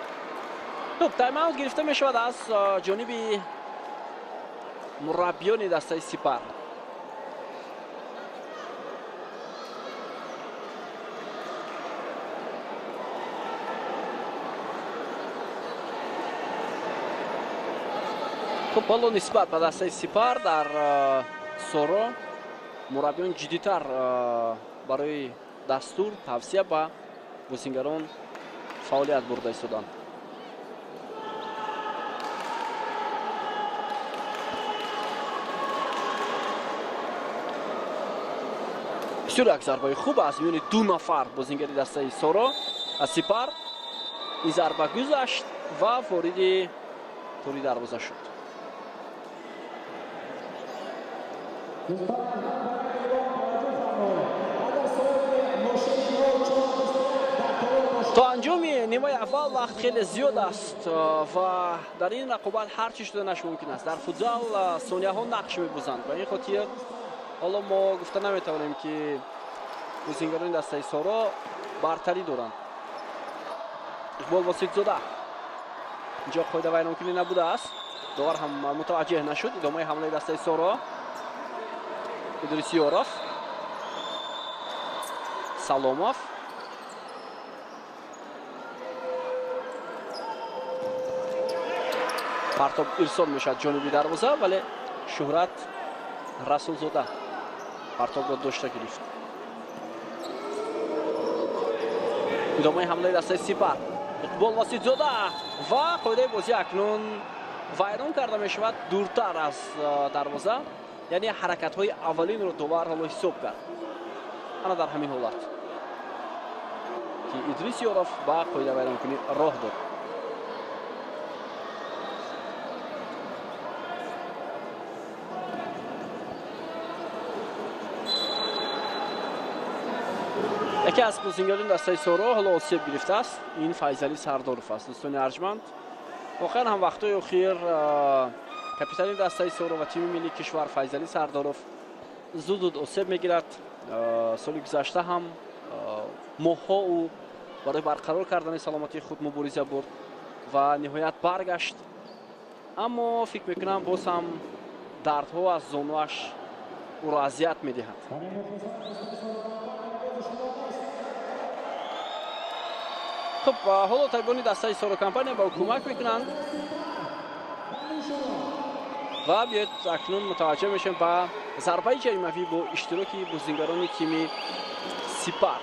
Хуб, тайм-аут гирифта мешавад аз ҷониби мураббиёни дастаи Сипар. Хуб, ҳоло нисбат ба дастаи Сипар дар Соро мураббиён ҷиддитар барои дастур тавсия ба бозингарон фаъолият бурда истоданд. Бисёр як зарбаи хуб аз миёни ду нафар бозингари дастаи Соро аз Сипар. Ин зарба гузашт ва вориди тӯри дарвоза шуд. То анҷоми нимаи аввал вақт хеле зиёд аст ва дар ин рақобат ҳар чӣ шуданаш мумкин аст. Дар футзал сонияҳо нақш мебозанд. Ба ин хотир ҳоло мо гуфта наметавонем, ки бозингарони дастаи Соро бартарӣ доранд. Иқбол Воситзода, инҷо қоида вайронкунӣ набудааст, довар ҳам мутаваҷҷеҳ нашуд. Идомаи ҳамлаи дастаи Соро, Идрис Ёров. Саломов. Партоб ирсол мешавад ҷониби дарвоза, вале Шуҳрат Расулзода партобро дошта гирифт. Идомаи ҳамлаи дастаи Сипар. Иқбол Васитзода ва қоидаи бозӣ акнун вайрон карда мешавад дуртар аз дарвоза, яъне ҳаракатҳои аввалинро довар ҳоло ҳисоб кард. Ана дар ҳамин ҳолат ки Идрис Ёров ба қоидавайронкунӣ роҳ дод. Яке аз бозингарони дастаи Соро ҳоло осеб гирифтааст, ин Файзалӣ Сардоров аст. Дӯстони арҷманд, воқеан ҳам вақтҳои охир капитани дастаи Соро ва тими миллии кишвар Файзалӣ Сардоров зуд-зуд осеб мегирад. Соли гузашта ҳам моҳҳо ӯ барои барқарор кардани саломатии худ мубориза бурд ва ниҳоят баргашт, аммо фикр мекунам боз ҳам дардҳо аз зонуаш ӯро азият медиҳад. Хуб, ҳоло табибони дастаи Соро компания ба ӯ кӯмак мекунанд ва биёед акнун мутаваҷҷеҳ мешавем ба зарбаи ҷаримавӣ бо иштироки бозингарони тими Сипар.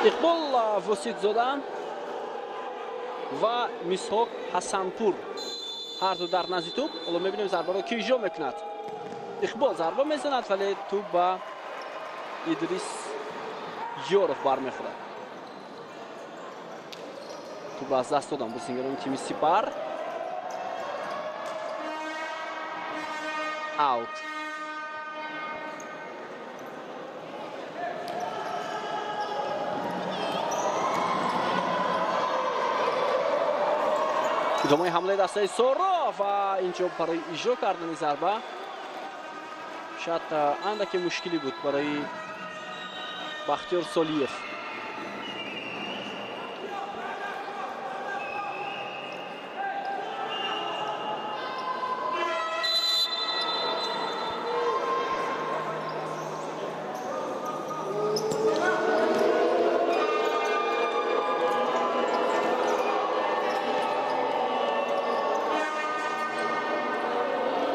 Иқбол Воситзода ва Мисҳоқ Ҳасанпур ҳарду дар назди тӯб. Ҳоло мебинем зарбаро ки иҷро мекунад. Иқбол зарба мезанад, вале тӯб ба Идрис Ёров бармехӯрад. Тӯбро аз даст додам бозингарони тими Сипар. Аут. Идомаи ҳамлаи дастаи Соро ва инҷо барои иҷро кардани зарба шояд андаке мушкилӣ буд барои Бахтиёр Солиев.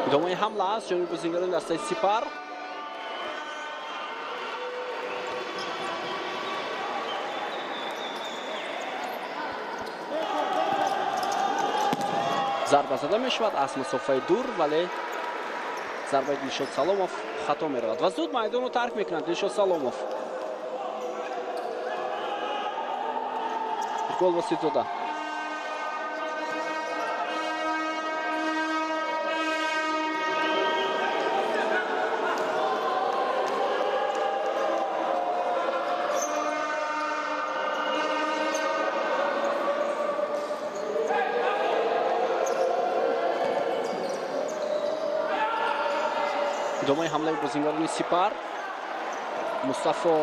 Идомаи ҳамла аз ҷониби бозингарони дастаи Сипар. Зарба зада мешавад аз масофаи дур, вале зарбаи Дилшод Саломов хато меравад ва зуд майдонро тарк мекунад Дилшод Саломов. Иқбол Воситзода. Идомаи ҳамлаи бозингарони Сипар. Мустафо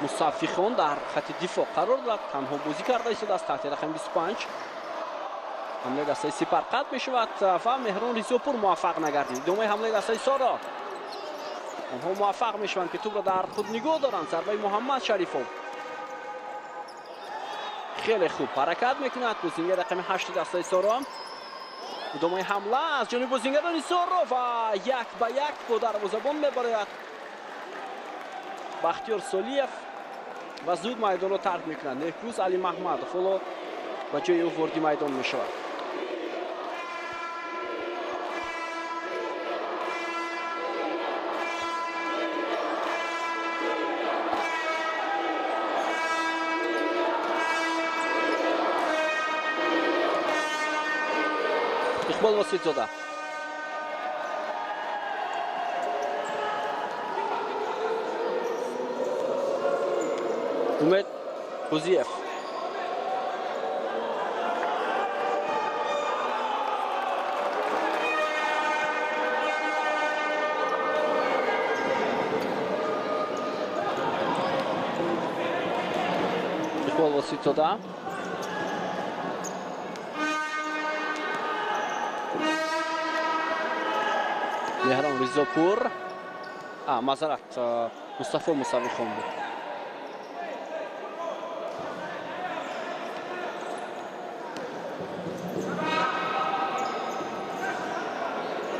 Мусафихон дар хати дифоъ қарор дорад, танҳо бозӣ карда истодааст таҳти рақами 25. Ҳамлаи дастаи Сипар қатъ мешавад ва Меҳрон Ризопур муваффақ нагардид. Идомаи ҳамлаи дастаи Соро. Онҳо муваффақ мешаванд ки тӯбро дар худ нигоҳ доранд. Зарбаи Муҳаммад Шарифов хеле хуб ҳаракат мекунад бозингари рақами 8 дастаи Соро. Идомаи ҳамла аз ҷониби бозингарони Соро ва як ба як бо дарвозабон мебарояд Бахтиёр Солиев ва зуд майдонро тарк мекунад. Некрӯз Алимаҳмадов ҳоло ба ҷои ӯ ворди майдон мешавад. Иқбол Воситзода. Умед Қӯзиев. Иқбол Воситзода. Меҳрон Ризопур. Маъзарат, Мустафо Мусавихон буд.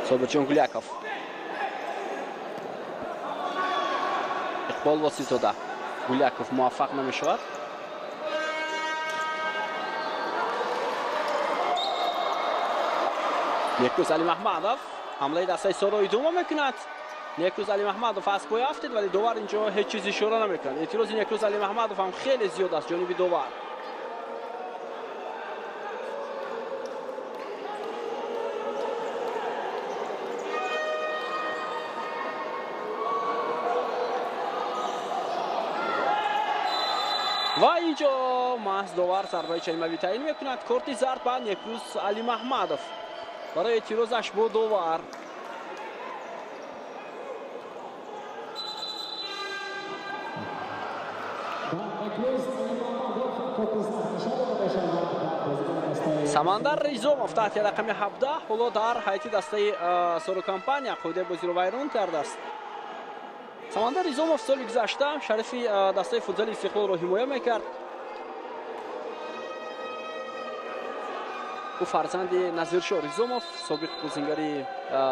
Собирҷон Гуляков. Иқбол Воситзода. Гуляков муваффақ намешавад. Некрӯз Алимаҳмадов ҳамлаи дастаи Соро идома мекунад. Некрӯз Алимаҳмадов аз пой афтид, вале довар инҷо ҳеҷ чиз ишора намекунад. Эътирози Некрӯз Алимаҳмадов ҳам хеле зиёд аст ҷониби довар. Ва инҷо маҳз довар зарбаи ҷаримавӣ таъин мекунад. Корти зард ба Некрӯз Алимаҳмадов барои эътирозаш бо довар. Самандар Ризомов таҳти рақами 17 ҳоло дар ҳайати дастаи Соро Компания қоидаи бозиро вайрон кардааст. Самандар Ризомов соли гузашта шарифи дастаи футзали Истиқлолро ҳимоя мекард. Ӯ фарзанди Назиршоҳ Ризомов, собиқ бозингари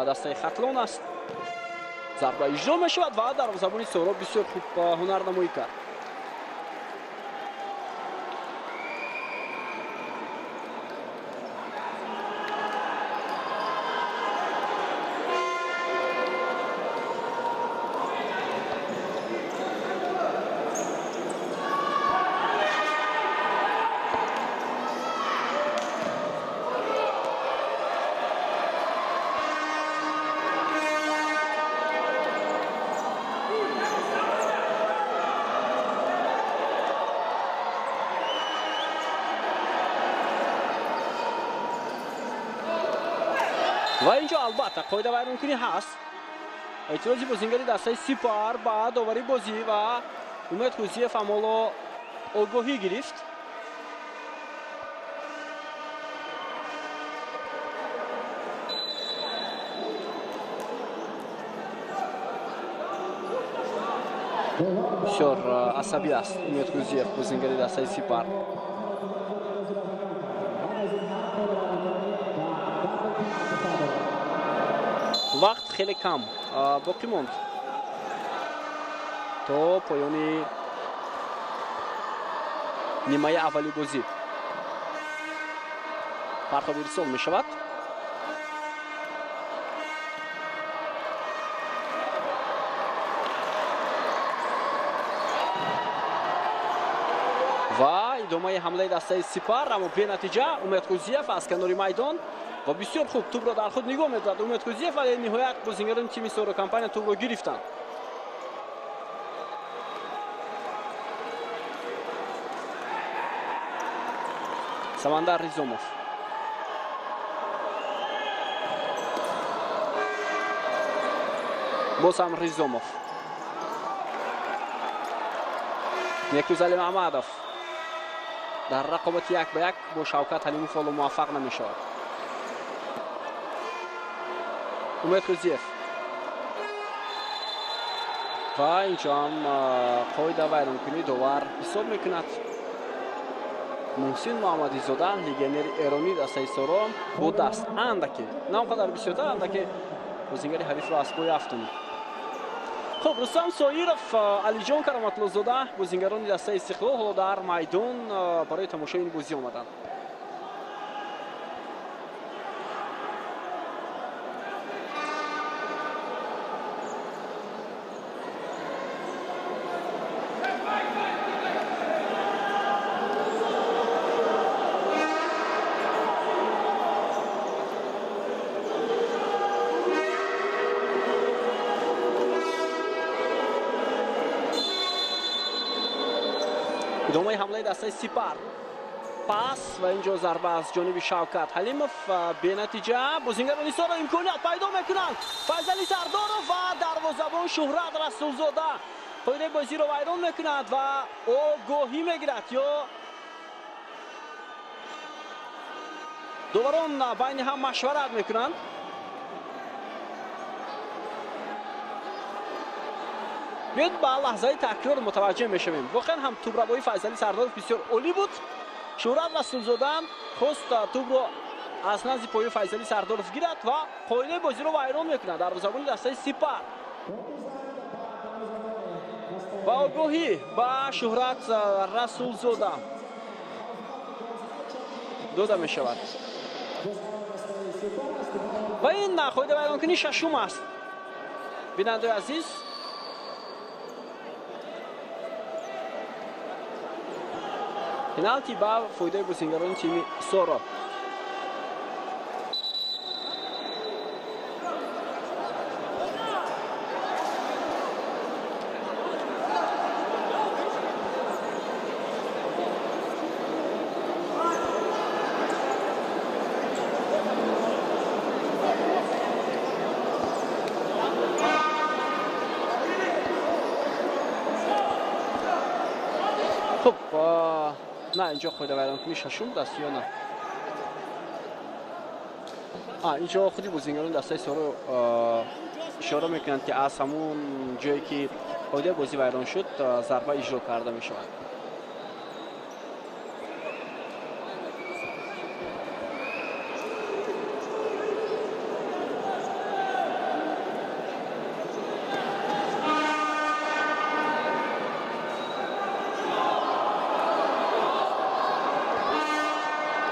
дастаи Хатлон аст. Зарба иҷро мешавад ва дарвозабони Соро бисёр хуб ҳунарнамоӣ кард. Ва инҷо албатта қоида вайронкунӣ ҳаст. Эътирози бозингари дастаи Сипар ба довари бозӣ ва Умед Қӯзиев ҳам ҳоло огоҳӣ гирифт. Бисёр асабӣ аст Умед Қӯзиев, бозингари дастаи Сипар. Вақт хеле кам боқӣ монд то поёни нимаи аввали бозӣ. Партов ирсол мешавад. Ва идомаи ҳамлаи дастаи Сипар, аммо бенатиҷа. Умед Қӯзиев аз канори майдон ва бисёр хуб тӯбро дар худ нигоҳ медорад Умед Қӯзиев, вале ниҳоят бозингарони тими Соро Компания тӯбро гирифтанд. Самандар Ризомов. Боз ҳам Ризомов. Некрӯз Алимаҳмадов дар рақобати як ба як бо Шавкат Ҳалимов ҳоло муваффақ намешавад. Умед Қӯзиев. Ва инҷо ҳам қоида вайронкунӣ довар ҳисоб мекунад. Муҳсин Муҳаммадизода, легионери эронӣ дастаи Соро, бо даст андаке, на он қадар бисёртар, андаке бозингари ҳарифро аз пой афтонид. Хуб, Рустам Соиров, Алиҷон Кароматлозода, бозингарони дастаи Истиқлол ҳоло дар майдон барои тамошои ин бозӣ омаданд. Идомаи ҳамлаи дастаи Сипар. Пас ва инҷо зарба аз ҷониби Шавкат Ҳалимов бенатиҷа. Бозингарони Соро имконият пайдо мекунанд. Файзали Сардоров ва дарвозабон Шуҳрат Расулзода қоидаи бозиро вайрон мекунад ва огоҳӣ мегирад. Ё доварон байни ҳам машварат мекунанд. Биёед ба лаҳзаи такрор мутаваҷҷеҳ мешавем. Воқеан ҳам тӯбравоии Файзали Сардоров бисёр олӣ буд. Шуҳрат Расулзода хост тӯбро аз назди пои Файзали Сардоров гирад ва қоидаи бозиро вайрон мекунад. Дарвозабони дастаи Сипар ва огоҳӣ ба Шуҳрат Расулзода дода мешавад. Ва ин қоида вайронкунӣ шашум аст. Бинандаи азиз, пеналти ба фоидаи бозингарони тими Соро. Хуб, на инҷо қоида вайронкунӣ шашум даст ё на? Инҷо худи бозингарони дастаи Соро ишора мекунанд, ки аз ҳамун ҷое ки қоидаи бозӣ вайрон шуд, зарба иҷро карда мешавад.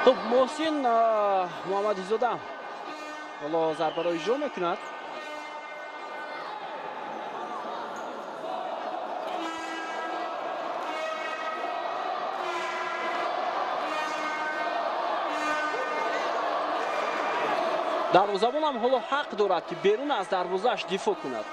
Хуб, Муҳсин Муҳаммадизода ҳоло зарбаро иҷро мекунад. Дарвозабонам ҳоло ҳақ дорад, ки берун аз дарвозааш дифоъ кунад.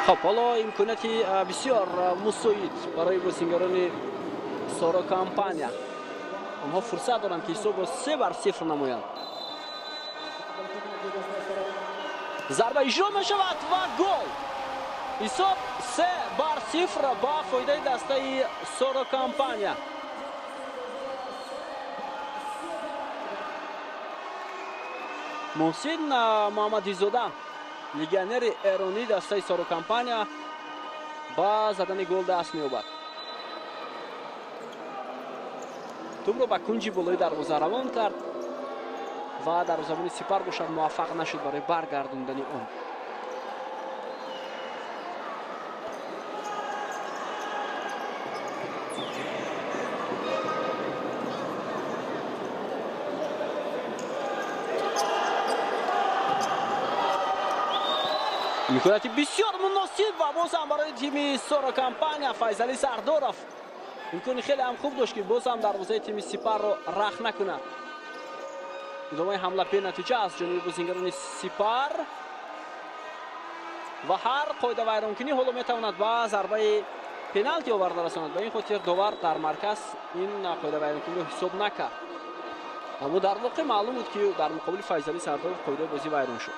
Хуб, ҳоло имконияти бисёр мусоид барои бозингарони Соро компания. Онҳо фурсат доранд, ки ҳисобро 3-0 намоянд. Зарба иҷро мешавад ва гол. Ҳисоб 3-0 ба фоидаи дастаи Соро компания. Муҳсин Муҳаммадизода, легионери эронӣ дастаи Соро компания, ба задани гол даст меёбад. Тӯбро ба кунҷи болои дарвоза равон кард ва дарвозабони Сипар бошад муваффақ нашуд барои баргардондани он. Имконияти бисёр муносиб ва боз ҳам барои тими Соро компания. Файзали Сардоров имкони хеле ҳам хуб дошт, ки боз ҳам дарвозаи тими Сипарро рахт накунад. Идомаи ҳамла бенатиҷа аз ҷониби бозингарони Сипар ва ҳар қоида вайронкунӣ ҳоло метавонад ба зарбаи пеналти оварда расонад. Ба ин хотир довар дар марказ ин қоида вайронкуниро ҳисоб накард. Аммо дар воқеъ маълум буд, ки дар муқобили Файзали Сардоров қоидаи бозӣ вайрон шуд.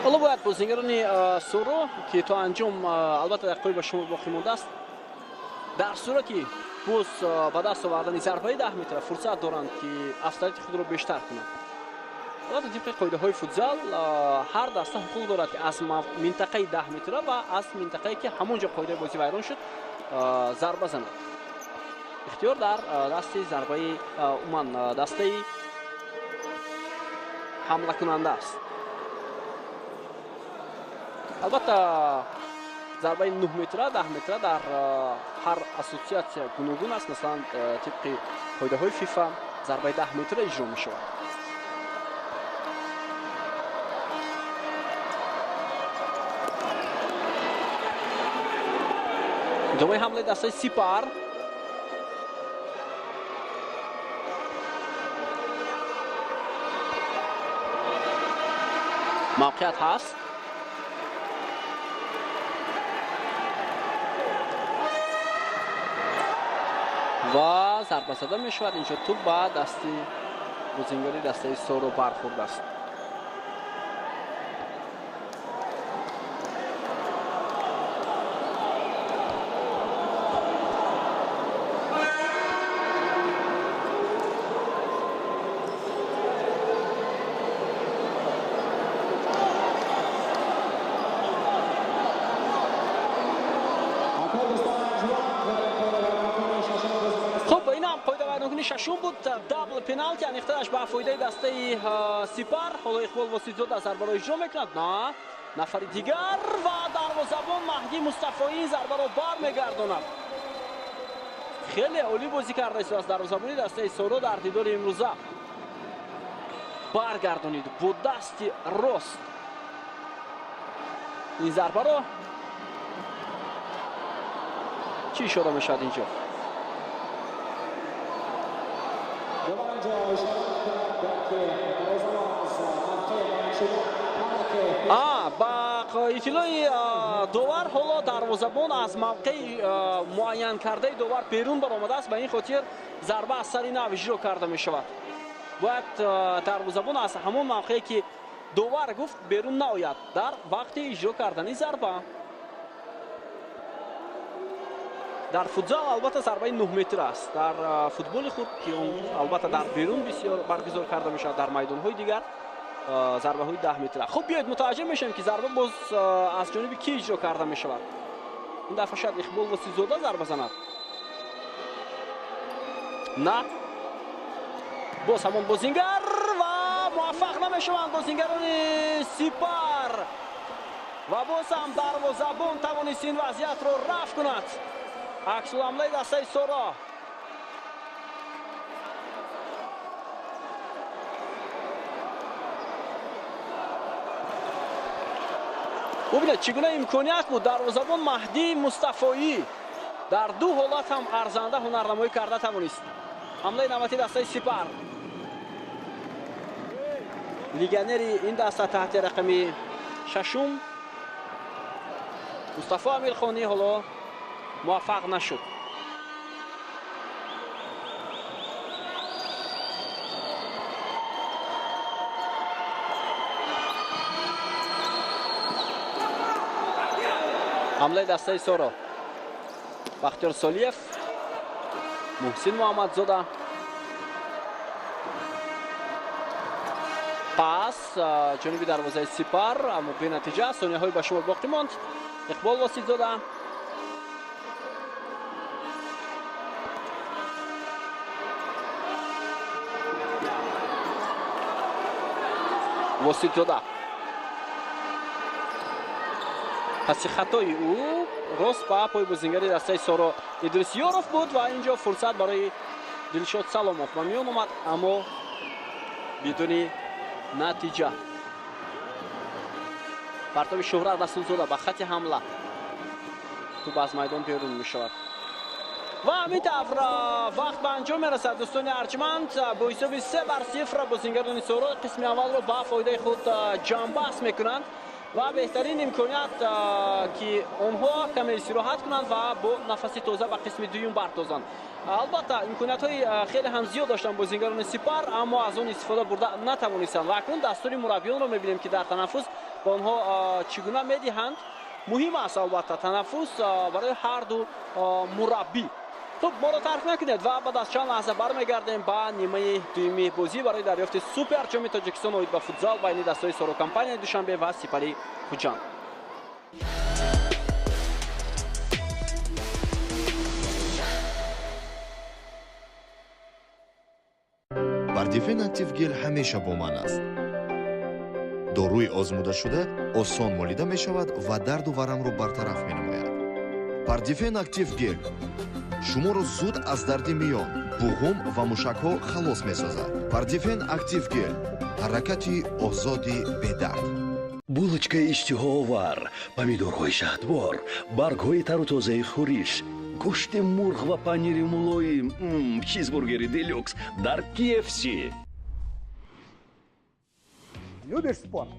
Ҳоло бояд бозингарони Соро, ки то анҷом албатта дақиқаи ба шумо боқӣ мондааст, дар сурати боз ба даст овардани зарбаи 10 метра фурсат доранд, ки афзалияти худро бештар кунанд. Албатта, тибқи қоидаҳои футзал ҳар даста ҳуқуқ дорад, ки аз минтақаи 10 метра ва аз минтақае, ки ҳамон ҷо қоидаи бозӣ вайрон шуд, зарба занад. Ихтиёр дар дасти зарбаи умуман дастаи ҳамлакунанда аст. Албатта, зарбаи 9 метра, 10 метра дар ҳар ассотсиатсия гуногун аст. Масалан, тибқи қоидаҳои ФИФА зарбаи 10 метра иҷро мешавад. Идомаи ҳамлаи дастаи Сипар. Мавқеият ҳаст. Ва зарба зада мешавад. Инҷо тӯб ба дасти бозингари дастаи Соро бархӯрдааст. Шашум буд double пеналти, аниқтараш ба фоидаи дастаи Сипар. Ҳоло Иқбол Воситзода зарбаро иҷро мекунад. На, нафари дигар ва дарвозабон Маҳдӣ Мустафоӣ ин зарбаро бармегардонад. Хеле олӣ бозӣ карда истодааст дарвозабони дастаи Соро дар дидори имрӯза. Баргардонид бо дасти рост ин зарбаро. Чӣ ишора мешавад инҷо? Ба иттилои довар ҳоло дарвозабон аз мавқеи муайян кардаи довар берун баромадааст. Ба ин хотир зарба аз сари нав иҷро карда мешавад. Бояд дарвозабон аз ҳамон мавқее, ки довар гуфт, берун наояд дар вақти иҷро кардани зарба. Дар футзал албатта зарбаи 9 метр аст. Дар футболи хурд, ки он албатта дар берун бисёр баргузор карда мешавад, дар майдонҳои дигар зарбаҳои 10 метра. Хуб, биёед мутаваҷҷеҳ мешавем, ки зарба боз аз ҷониби кӣ иҷро карда мешавад. Ин дафъа шояд Иқбол Воситзода зарба занад. На, боз ҳамон бозингар ва муваффақ намешаванд бозингарони Сипар. Ва боз ҳам дарвозабон тавонист ин вазъиятро рафъ кунад. Аксуламлаи дастаи Соро. Бубинед, чӣ гуна имконият буд. Дарвозабон Маҳдӣ Мустафоӣ дар ду ҳолат ҳам арзанда ҳунарнамоӣ карда тавонист. Ҳамлаи навбатии дастаи Сипар. Легионери ин даста таҳти рақами шашум Мустафо Амирхонӣ ҳоло муваффақ нашуд. Ҳамлаи дастаи Соро. Бахтиёр Солиев, Муҳсин Муҳаммадзода. Пас ҷониби дарвозаи Сипар, аммо бенатиҷа. Сонияҳои ба шумор боқӣ монд. Иқбол Воситзода. Воситзода. Паси хатои ӯ рост ба пои бозингари дастаи Соро Идрис Ёров буд ва инҷо фурсат барои Дилшод Саломов ба миён омад, аммо бидуни натиҷа. Партоби Шуҳрат Расулзода ба хати ҳамла. Тӯб аз майдон берун мешавад. Ва ҳамин тавр вақт ба анҷом мерасад, дӯстони арҷманд. Бо ҳисоби 3-0 бозингарони Соро қисми аввалро ба фоидаи худ ҷамъбаст мекунанд ва беҳтарин имконият, ки онҳо каме истироҳат кунанд ва бо нафаси тоза ба қисми дуюм бартозанд. Албатта, имкониятҳои хеле ҳам зиёд доштанд бозингарони Сипар, аммо аз он истифода бурда натавонистанд. Ва акнун дастури мураббиёнро мебинем, ки дар танаффус ба онҳо чӣ гуна медиҳанд. Муҳим аст албатта танаффус барои ҳар ду мураббӣ. Хуб, моро тарк накунед ва баъд аз чанд лаҳза бармегардем ба нимаи дуюми бозӣ барои дарёфти супер ҷоми Тоҷикистон оид ба футзал байни дастаҳои Соро компанияи Душанбе ва Сипари Хуҷанд. Пардифен Актив Гел ҳамеша бо ман аст. Доруи озмудашуда осон молида мешавад ва дарду варамро бартараф менамояд. Пардифен Актив Гел шуморо зуд аз дарди миён, буғум ва мушакҳо халос месозад. Пардифен Актив Гел ҳаракати озоди бедард. Булочкаи иштиҳоовар, помидорҳои шаҳдвор, баргҳои тару тозаи хӯриш, гӯшти мурғ ва панири мулоим, чизбургери делюкс дар KFC. Любишь спорт?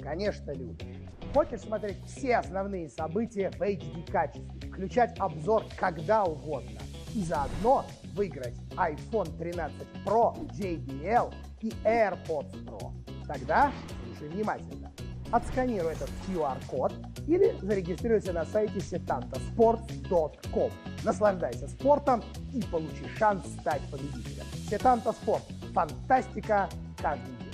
Конечно, любишь. Хочешь смотреть все основные события в HD качестве, включать обзор когда угодно и заодно выиграть iPhone 13 Pro, JBL и AirPods Pro? Тогда слушай внимательно. Отсканируй этот QR-код или зарегистрируйся на сайте setantasports.com. Наслаждайся спортом и получи шанс стать победителем. Сетанта Спорт. Фантастика каждый день.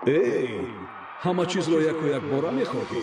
Эй, ҳама чизро яку якбора мехоҳӣ?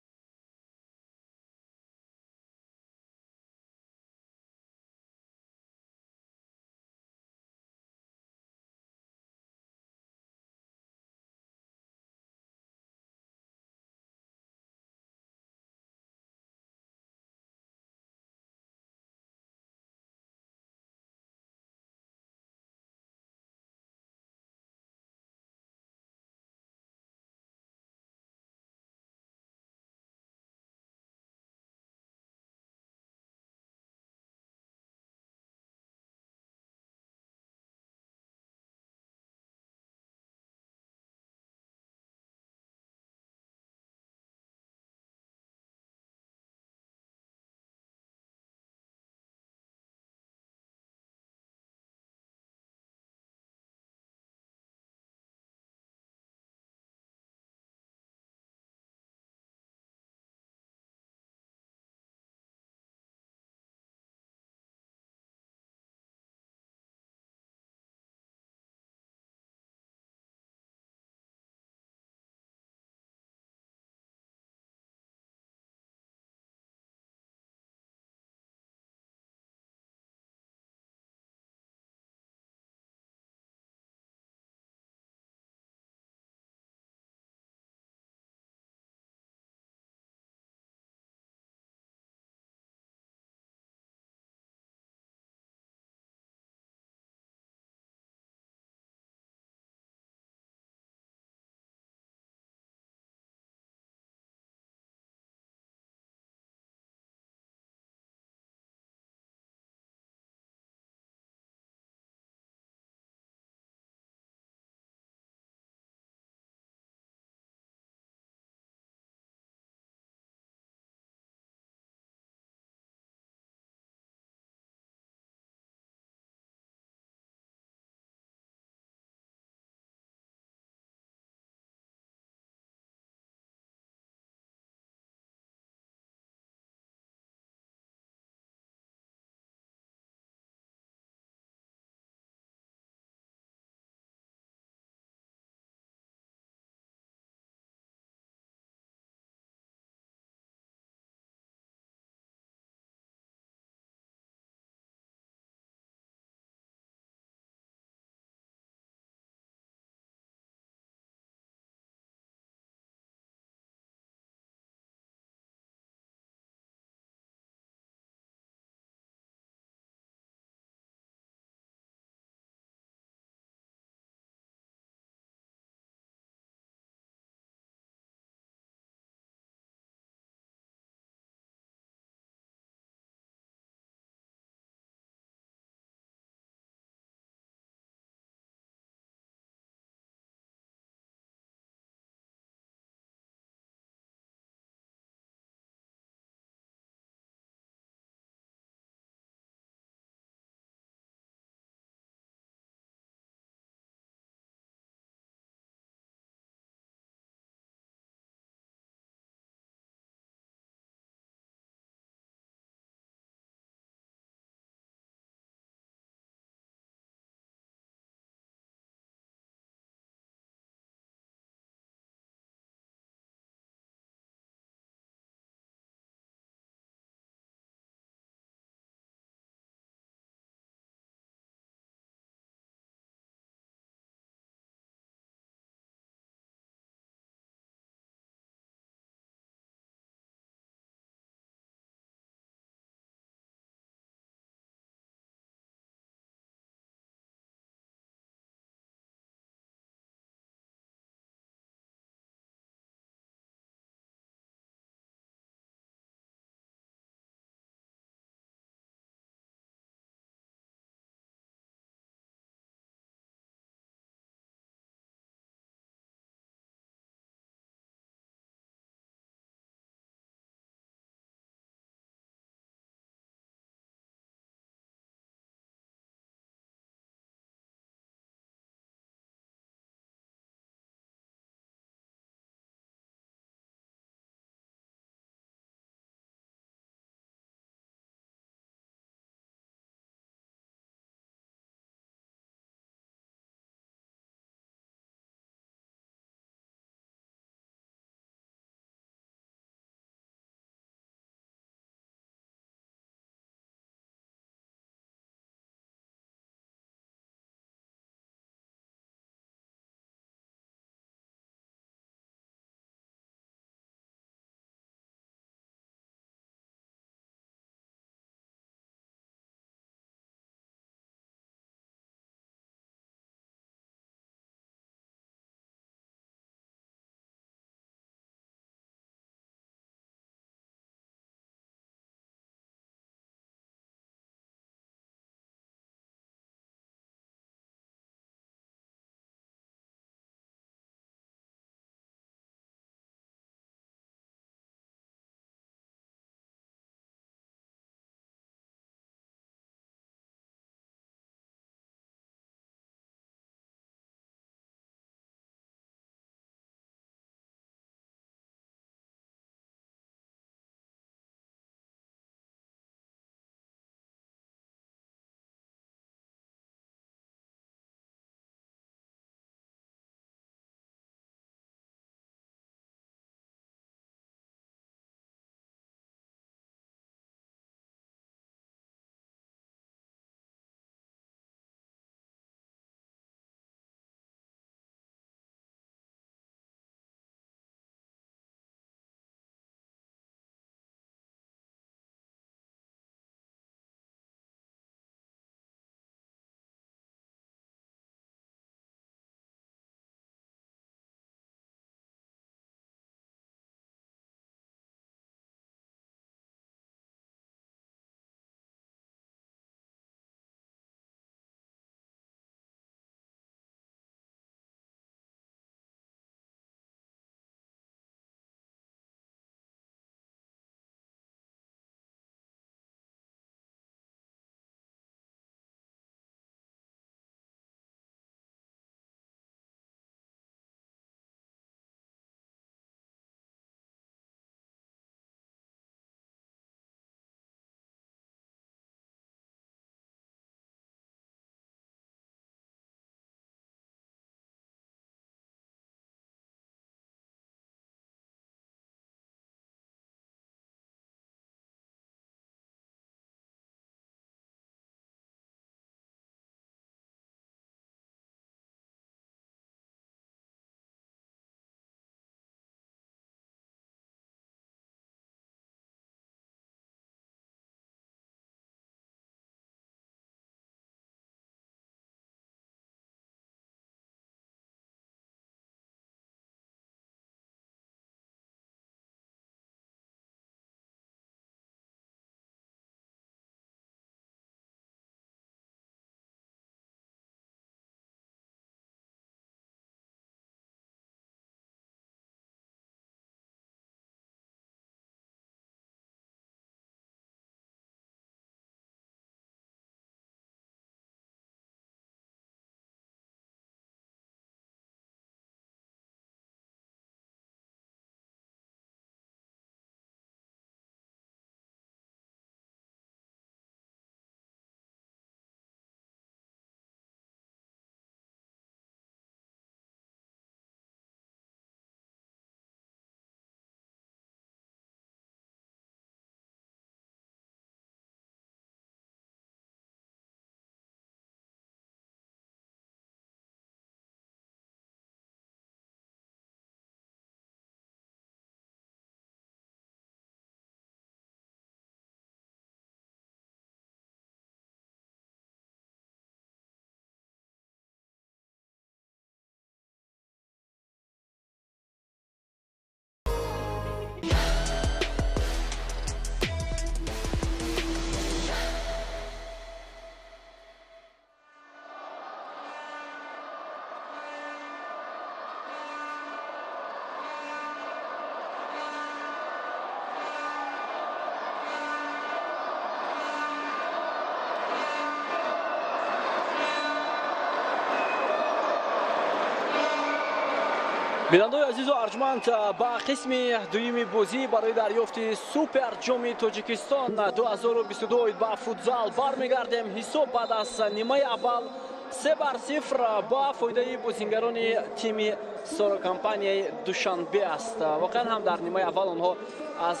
Бинандаои азизу арҷманд, ба қисми дуюми бозӣ барои дарёфти супер ҷоми Тоҷикистон 2022 ба футзал бармегардем. Ҳисоб баъд аз нимаи аввал 3-0 ба фоидаи бозингарони тими Соро компанияи Душанбе аст. Воқеан ҳам дар нимаи аввал онҳо аз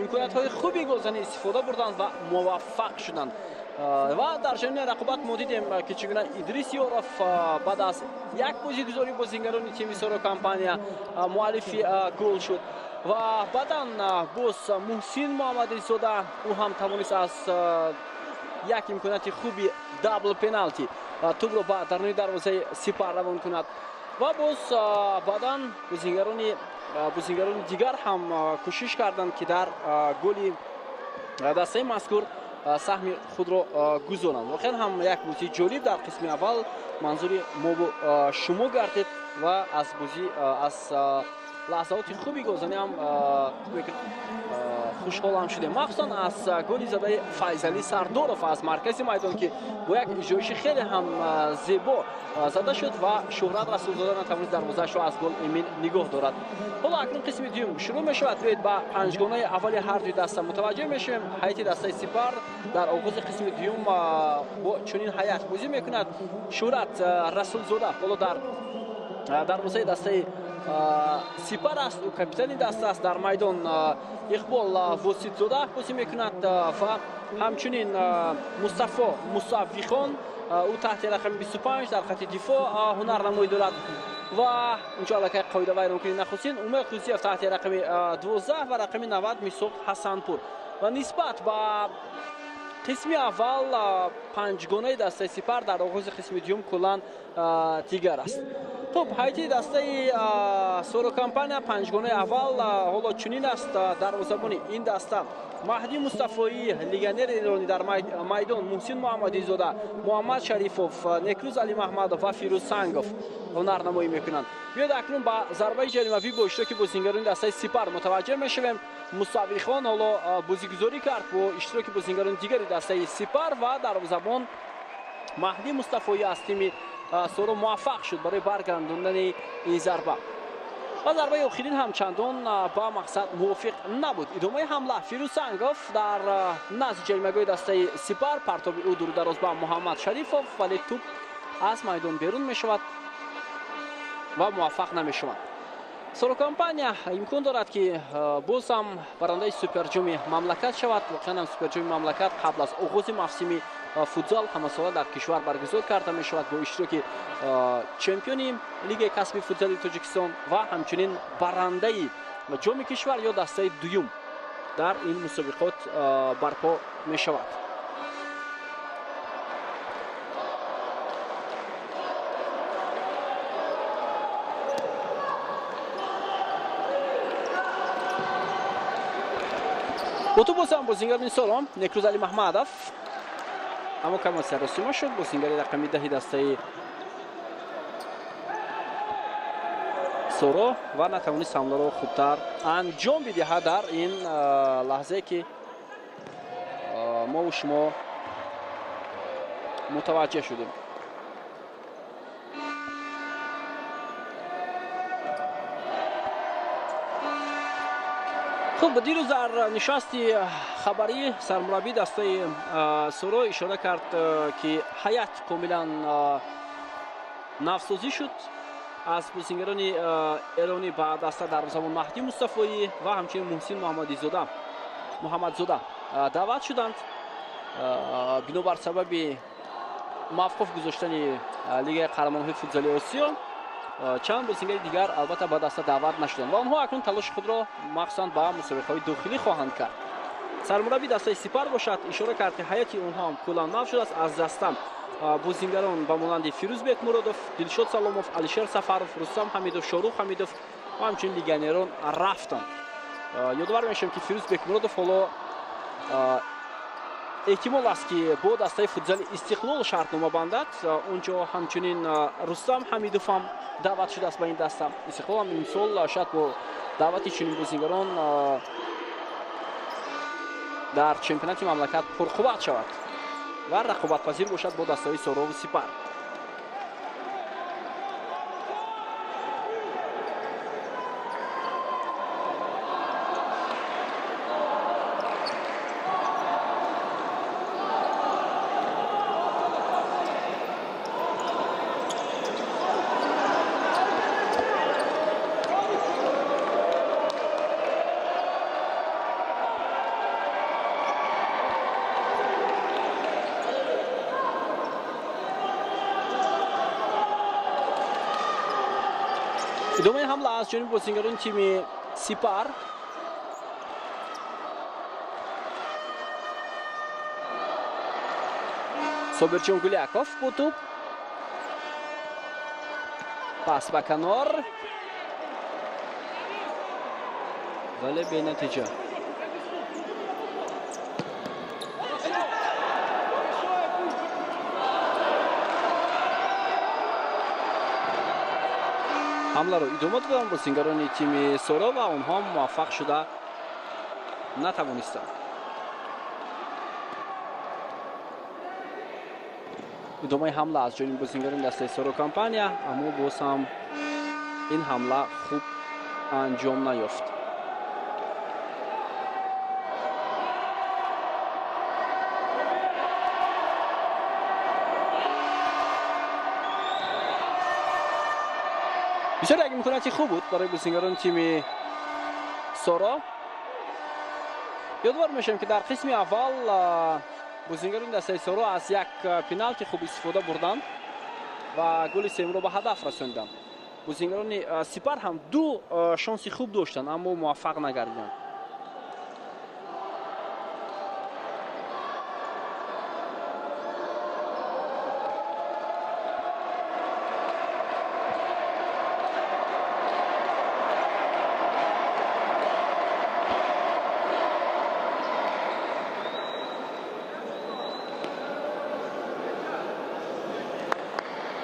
имкониятҳои хуби голзанӣ истифода бурданд ва муваффақ шуданд. Ва дар чунин рақобат мо дидем, ки чӣ гуна Идрис Ёров баъд аз як бозигузорӣ бозингарони тими Соро компания муаллифи гол шуд ва баъдан боз Муҳсин Муҳаммадизода, ӯ ҳам тавонист аз як имконияти хуби дабл пеналти тӯбро ба даруни дарвозаи Сипар равон кунад. Ва боз баъдан бозингарони дигар ҳам кӯшиш карданд, ки дар голи дастаи мазкур саҳми худро гузоранд. Воқеан ҳам як бозии ҷолиб дар қисми аввал манзури мову шумо гардид ва аз бозӣ аз лаҳзаоти хуби голзанӣ ҳам хушҳол ҳам шудем, махсусан аз голи задаи Файзалӣ Сардоров аз маркази майдон, ки бо як иҷроиши хеле ҳам зебо зада шуд ва Шӯҳрат Расулзода натавонист дарвозаашро аз гол эмин нигоҳ дорад. Ҳоло акнун қисми дуюм шурӯъ мешавад. Биёед ба панҷгонаи аввали ҳар дуи даста мутаваҷҷеҳ мешавем. Ҳайати дастаи Сипар дар оғози қисми дуюм бо чунин ҳайат бозӣ мекунад. Шӯҳрат Расулзода ҳоло дар дарвозаи дастаи Сипар аст, ӯ капитани даста аст. Дар майдон Иқбол Воситзода бозӣ мекунад ва ҳамчунин Мустафо Мусаввихон, ӯ таҳти рақами 25 дар хати дифоъ ҳунарнамоӣ дорад ва инҷо аллакай қоидавайронкунӣ нахустин Умед Қудсиев таҳти рақами 12 ва рақами 90 Мисоқ Ҳасанпур. Ва нисбат ба қисми аввал панҷгонаи дастаи Сипар дар оғози қисми дуюм куллан дигар аст. Хуб, ҳайати дастаи Соро компания панҷгонаи аввал ҳоло чунин аст. Дарвозабони ин даста Маҳдӣ Мустафоӣ, легионери эронӣ, дар майдон Муҳсин Муҳаммадизода, Муҳаммад Шарифов, Некрӯз Алимаҳмадов ва Фирӯз Сангов ҳунарнамоӣ мекунанд. Биёед акнун ба зарбаи ҷаримавӣ бо иштироки бозингарони дастаи Сипар мутаваҷҷеҳ мешавем. Мусаввихон ҳоло бозигузорӣ кард бо иштироки бозингарони дигари дастаи Сипар ва дарвозабон Маҳдӣ Мустафоӣ аз тими Соро муваффақ шуд барои баргардондани ин зарба. Ва зарбаи охирин ҳам чандон ба мақсад мувофиқ набуд. Идомаи ҳамла Фирӯз Сангов дар назди ҷаримагоҳи дастаи Сипар, партоби ӯ дуру дароз ба Муҳаммад Шарифов, вале тӯб аз майдон берун мешавад ва муваффақ намешавад. Соро компания имкон дорад, ки боз ҳам барандаи суперҷоми мамлакат шавад. Воқеан ҳам суперҷоми мамлакат қабл аз оғози мавсими футзал ҳамасола дар кишвар баргузор карда мешавад бо иштироки чемпиони лигаи касби футзали Тоҷикистон ва ҳамчунин барандаи ҷоми кишвар ё дастаи дуюм дар ин мусобиқот барпо мешавад. Бо ту бозам бозингарони Соро Некрӯз Алимаҳмадов, аммо каме саросима шуд. Бозингари рақами 10 дастаи Соро ва натавонист ҳамларо хубтар анҷом бидиҳад дар ин лаҳзае, ки мову шумо мутаваҷҷеҳ шудем. Хуб, дирӯз дар нишасти хабарӣ сармураббӣ дастаи Соро ишора кард, ки ҳайат комилан навсозӣ шуд. Аз бозингарони эронӣ ба даста дарвозабон Маҳдӣ Мустафоӣ ва ҳамчунин Муҳсин Муҳаммадзода даъват шуданд. Бинобар сабаби мавқуф гузоштани лигаи қаҳрамонҳои футзали Осиё чанд бозингари дигар албатта ба даста даъват нашуданд ва онҳо акнун талоши худро махсусан ба мусобиқаҳои дохилӣ хоҳанд кард. Сармураббии дастаи Сипар бошад ишора кард, ки ҳайати онҳо ҳам куллан нав шудааст. Аз даста бозингарон ба монанди Фирӯз Бекмуродов, Дилшод Саломов, Алишер Сафаров, Рустам Ҳамидов, Шорух Ҳамидов ва ҳамчунин легионерон рафтанд. Ёдовар мешавем, ки Фирӯз Бекмуродов ҳоло эҳтимол аст, ки бо дастаи футзали Истиқлол шартнома бандад. Онҷо ҳамчунин Рустам Ҳамидов ҳам даъват шудааст ба ин даста. Истиқлол ҳам имсол шояд бо даъвати чунин бозингарон дар чемпионати мамлакат пурқувват шавад ва рақобатпазир бошад бо дастаҳои Сорову Сипар. Идомаи ҳамла аз ҷониби бозингарони тими Сипар. Собирҷон Гуляков бо тӯб. Пас ба канор. Вале бенатиҷа. Ҳамларо идома доданд бозингарони тими Соро ва онҳо муваффақ шуда натавонистанд. Идомаи ҳамла аз ҷониби бозингарони дастаи Соро компания, аммо боз ҳам ин ҳамла хуб анҷом наёфт. Бисёр як имконияти хуб буд барои бозингарони тими Соро. Ёдовар мешавем, ки дар қисми аввал бозингарони дастаи Соро аз як пеналти хуб истифода бурданд ва голи сеюмро ба ҳадаф расонданд. Бозингарони Сипар ҳам ду шонси хуб доштанд, аммо муваффақ нагардиданд.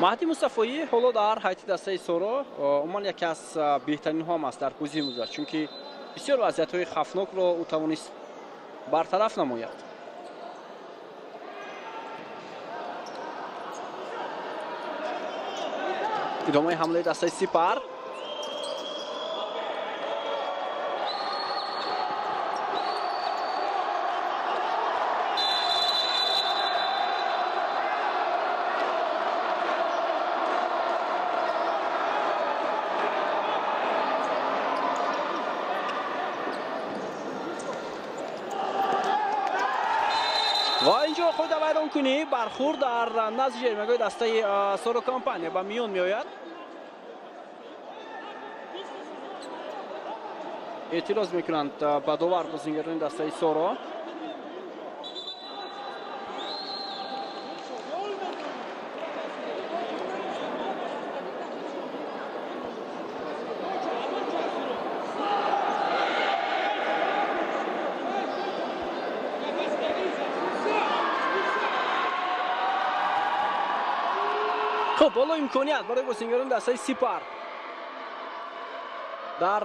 Маҳди Мустафоӣ ҳоло дар ҳайати дастаи Соро умуман яке аз беҳтаринҳо ҳам аст дар бозии имрӯза, чунки бисёр вазъиятҳои хавфнокро ӯ тавонист бартараф намояд. Идомаи ҳамлаи дастаи Сипар. Ва инҷо қоидавайронкунӣ бархӯрд дар назди ҷаримагоҳи дастаи Соро компания ба миён меояд. Эътироз мекунанд ба довар бозингарони дастаи Соро. Хуб, ҳоло имконият барои бозингарони дастаи Сипар. Дар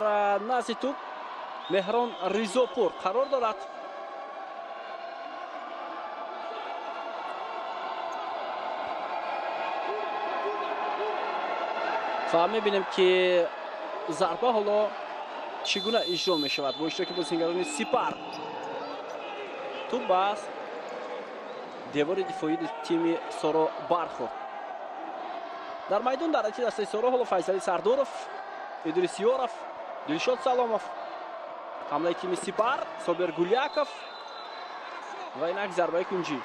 назди тӯб Меҳрон Ризопур қарор дорад. Ва мебинем, ки зарба ҳоло чӣ гуна иҷро мешавад бо иштироки бозингарони Сипар. Тӯб ба девори дифоии тими Соро бархӯрд. Дар майдон дар ҳайати дастаи Соро ҳоло Файзали Сардоров, Идрис Ёров, Дилшод Саломов. Ҳамлаи тими Сипар, Собир Гуляков ва инак зарбаи кунҷӣ.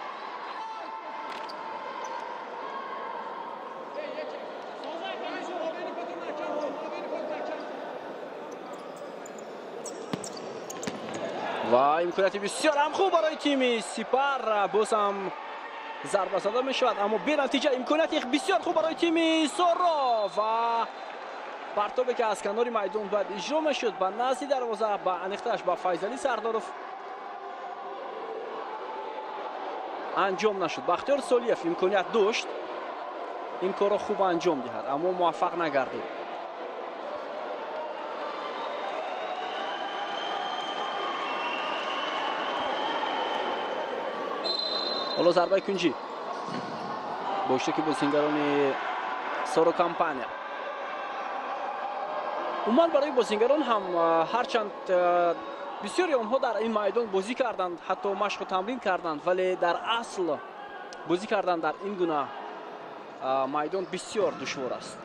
Ва имконияти бисёр ҳам хуб барои тими Сипар, боз ҳам зарба зада мешавад, аммо бенатиҷа. Имконияти бисёр хуб барои тими Соро ва партобе ки аз канори майдон бояд иҷро мешуд ба назди дарвоза, ба аниқтараш ба Файзали Сардоров анҷом нашуд. Бахтиёр Солиев имконият дошт ин корро хуб анҷом диҳад, аммо муваффақ нагардид. Ҳоло зарбаи кунҷӣ бо иштироки бозингарони Соро компания. Умуман барои бозингарон ҳам ҳарчанд бисёри онҳо дар ин майдон бозӣ карданд, ҳатто машқу тамрин карданд, вале дар асл бозӣ кардан дар ин гуна майдон бисёр душвор аст.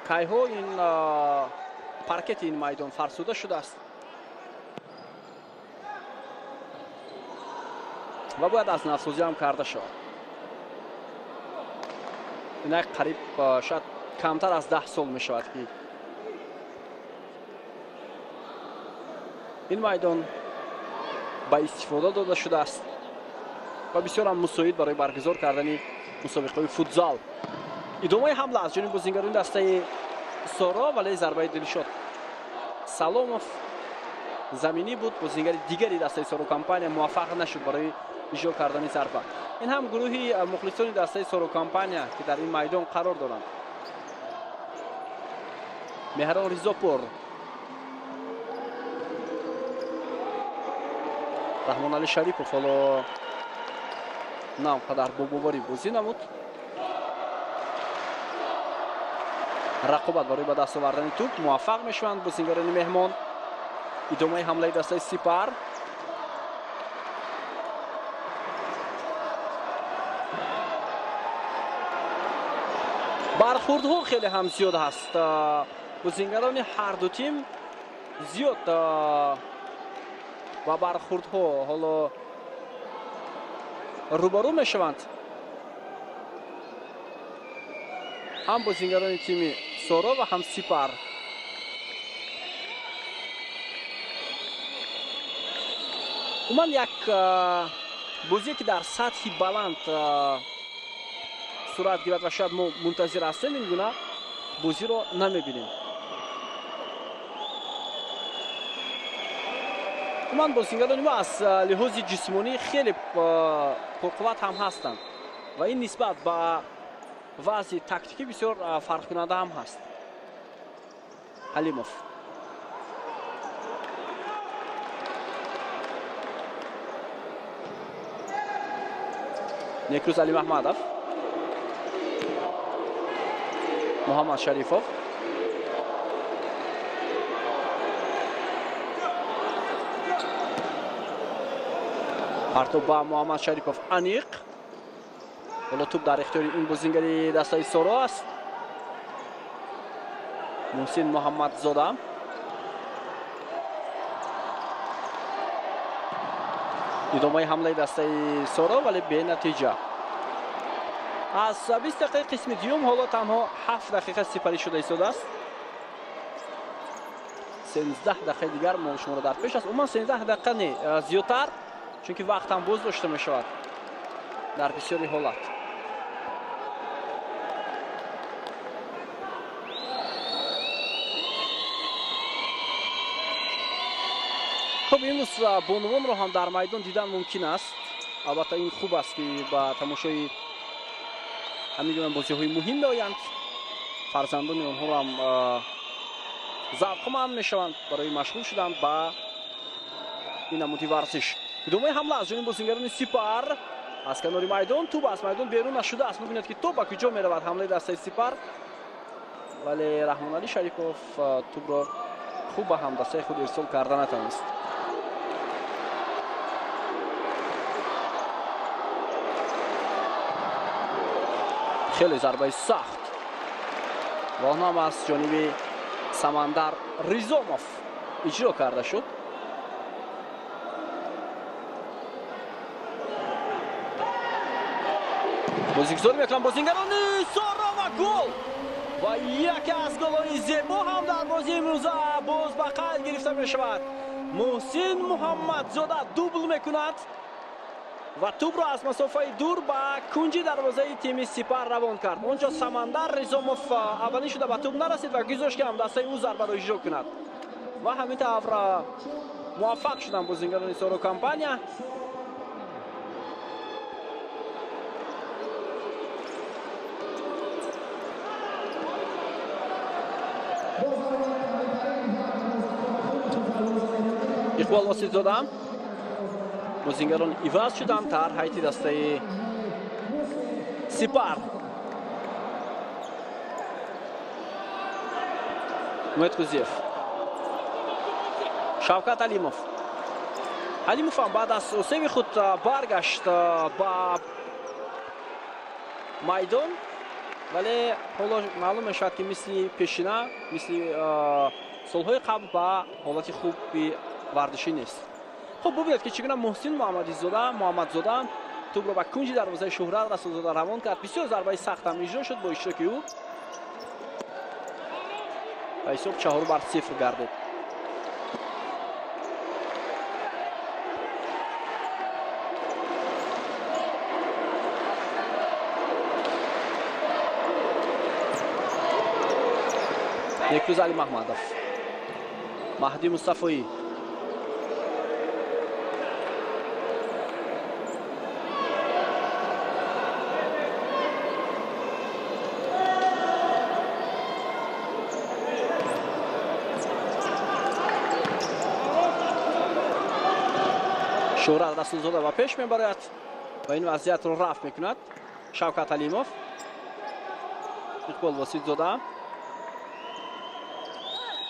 Кайҳо ин паркети ин майдон фарсуда шудааст ва бояд аз навсозӣ ҳам карда шавад. Инак қариб шояд Камтар аз 10 сол мешавад, ки ин майдон ба истифода дода шудааст ва бисёр ҳам мусоид барои баргузор кардани мусобиқаҳои футзал. Идомаи ҳамла аз ҷониби бозингарони дастаи Соро, вале зарбаи Дилшод Саломов заминӣ буд. Бозингари дигари дастаи Соро компания муваффақ нашуд барои иҷро кардани зарба. Ин ҳам гурӯҳи мухлисони дастаи Соро компания, ки дар ин майдон қарор доранд. Меҳрон Ризопур, Раҳмоналӣ Шарипов ҳоло на он қадар бо боварӣ бозӣ намуд. Рақобат барои ба даст овардани тӯп муваффақ мешаванд бозингарони меҳмон. Идомаи ҳамлаи дастаи Сипар. Бархурдҳо хеле ҳам зиёд ҳаст. Бозингарони ҳар ду тим зиёд ва бархурдҳо ҳоло рӯбарӯ мешаванд. Ҳам бозингарони тими Соро ва ҳам Сипар. Умуман як бозие, ки дар сатҳи баланд сурат гирад ва шояд мо мунтазир ҳастем, ин гуна бозиро намебинем. Умуман бозингарони мо аз лиҳози ҷисмонӣ хеле пурқувват ҳам ҳастанд ва ин нисбат ба вазъи тактикӣ бисёр фарқкунанда ҳам ҳаст. Ҳалимов, Некрӯз Алимаҳмадов, Муҳаммад Шарифов, партоб ба Муҳаммад Шарипов аниқ. Ҳоло тӯп дар ихтиёри ин бозингари дастаи Соро аст. Муҳсин Муҳаммадзода. Идомаи ҳамлаи дастаи Соро, вале бенатиҷа. Аз 20 дақиқаи қисми дуюм ҳоло танҳо 7 дақиқа сипарӣ шуда истодааст. 13 дақиқаи дигар мо шуморо дар пеш аст. Умуман 13 дақиқа не, зиёдтар, чунки вақт ҳам боз дошта мешавад дар бисёри ҳолат. Хуб, имрӯз бонувонро ҳам дар майдон дидан мумкин аст. Албатта ин хуб аст, ки ба тамошои ҳамин гуна бозиҳои муҳим меоянд. Фарзандони онҳоро ҳам завқманд мешаванд барои машғул шудан ба ин намуди варзиш. Идомаи ҳамла аз ҷониби бозингарони Сипар аз канори майдон. Тӯп аз майдон берун нашудааст. Мебинед, ки тӯп ба куҷо меравад ҳамлаи дастаи Сипар, вале Раҳмоналӣ Шарипов тӯпро хуб ба ҳамдастаи худ ирсол карда натавонист. Хеле зарбаи сахт ва он ҳам аз ҷониби Самандар Ризомов иҷро карда шуд. Бозигузорӣ мекунанд бозингарони Соро ва гол! Ва яке аз голҳои зебо ҳам дар бозии имрӯза боз ба қайд гирифта мешавад. Муҳсин Муҳаммадзода дубл мекунад ва тӯпро аз масофаи дур ба кунҷи дарвозаи тими Сипар равон кард. Он ҷо Самандар Ризомов аввалин шуда ба тӯп нарасид ва гузошт, ки ҳамдастаи ӯ зарбаро иҷро кунад. Ва ҳамин тавр муваффақ шуданд бозингарони Соро компания. Иқбол Воситзода. Бозингарон иваз шуданд дар ҳайати дастаи Сипар. Умед Қузиев, Шавкат Алимов. Алимов ҳам баъд аз осеби худ баргашт ба майдон, вале ҳоло маълум мешавад, ки мисли пешина, мисли солҳои қабл ба ҳолати хуби варзишӣ нест. Хуб, бубинед, ки чӣ гуна Муҳсин Муҳаммадзода тӯпро ба кунҷи дарвозаи Шӯҳрат Расулзода равон кард. Бисёр зарбаи сахт ҳам иҷро шуд бо иштироки ӯ. Ва ҳисоб 4-0 гардид. Некрӯз Али Маҳмадов, Маҳдӣ Мустафоӣ, Шӯҳрат Расулзода ба пеш мебарояд ва ин вазъиятро рафт мекунад. Шавкат Алимов, Иқбол Воситзода